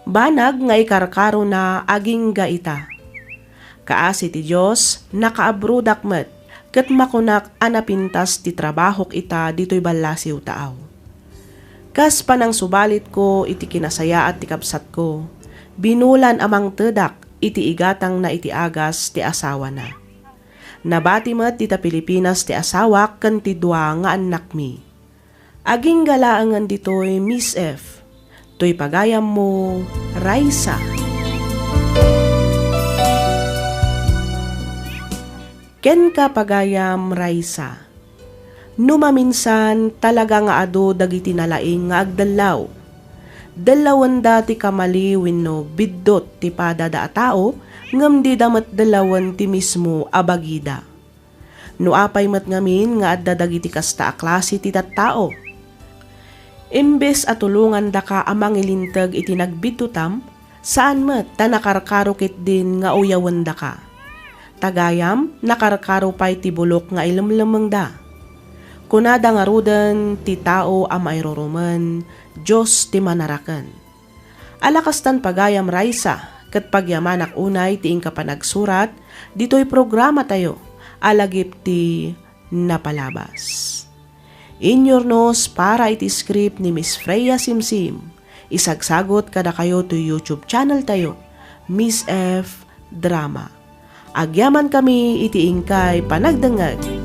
Banag nga ikarkarona agingga ita. Kaasi ti Dios, nakaabrodak met, ket makunak a napintas ti trabahok ita ditoy ballasiw taaw. Kas panangsubalitko iti kinasayaat ti kabsatko, binulan a mangtedak iti igatangna iti agas ti asawana. Nabati met dita Pilipinas ti asawak ken ti dua nga annakmi. Agingga laengen ditoy, Miss F. Toy pagayammo, Raisa. Kenka, pagayam, Raisa. No maminsan, talaga nga adu dagiti nalaing nga agdellaw. Dellawenda ti kamali wenno biddut ti padada a tao, ngem dida met dellawen ti mismo a bagida. No apay met ngamin nga adda dagiti kasta a klase ti tattao? Imbes a tulongandaka a mangilinteg iti nagbiddutam, saan met ta nakarkaro ketdin nga uyawendaka. Ta gayam, nakarkaro pay ti bulok nga ilemlemmengda. Kunada ngaruden ti tao a mairurumen, Dios ti manaraken. Ala kastan pagayam, Raisa, ket pagyamanak unay ti inka panagsurat ditoy programatayo a lagip ti napalabas. Inyurnos para iti script ni Miss Freya Simsim. Isagsagut kadakayo toy YouTube channel tayo, Miss F Drama. Agyamankami iti inkay panagdengngeg.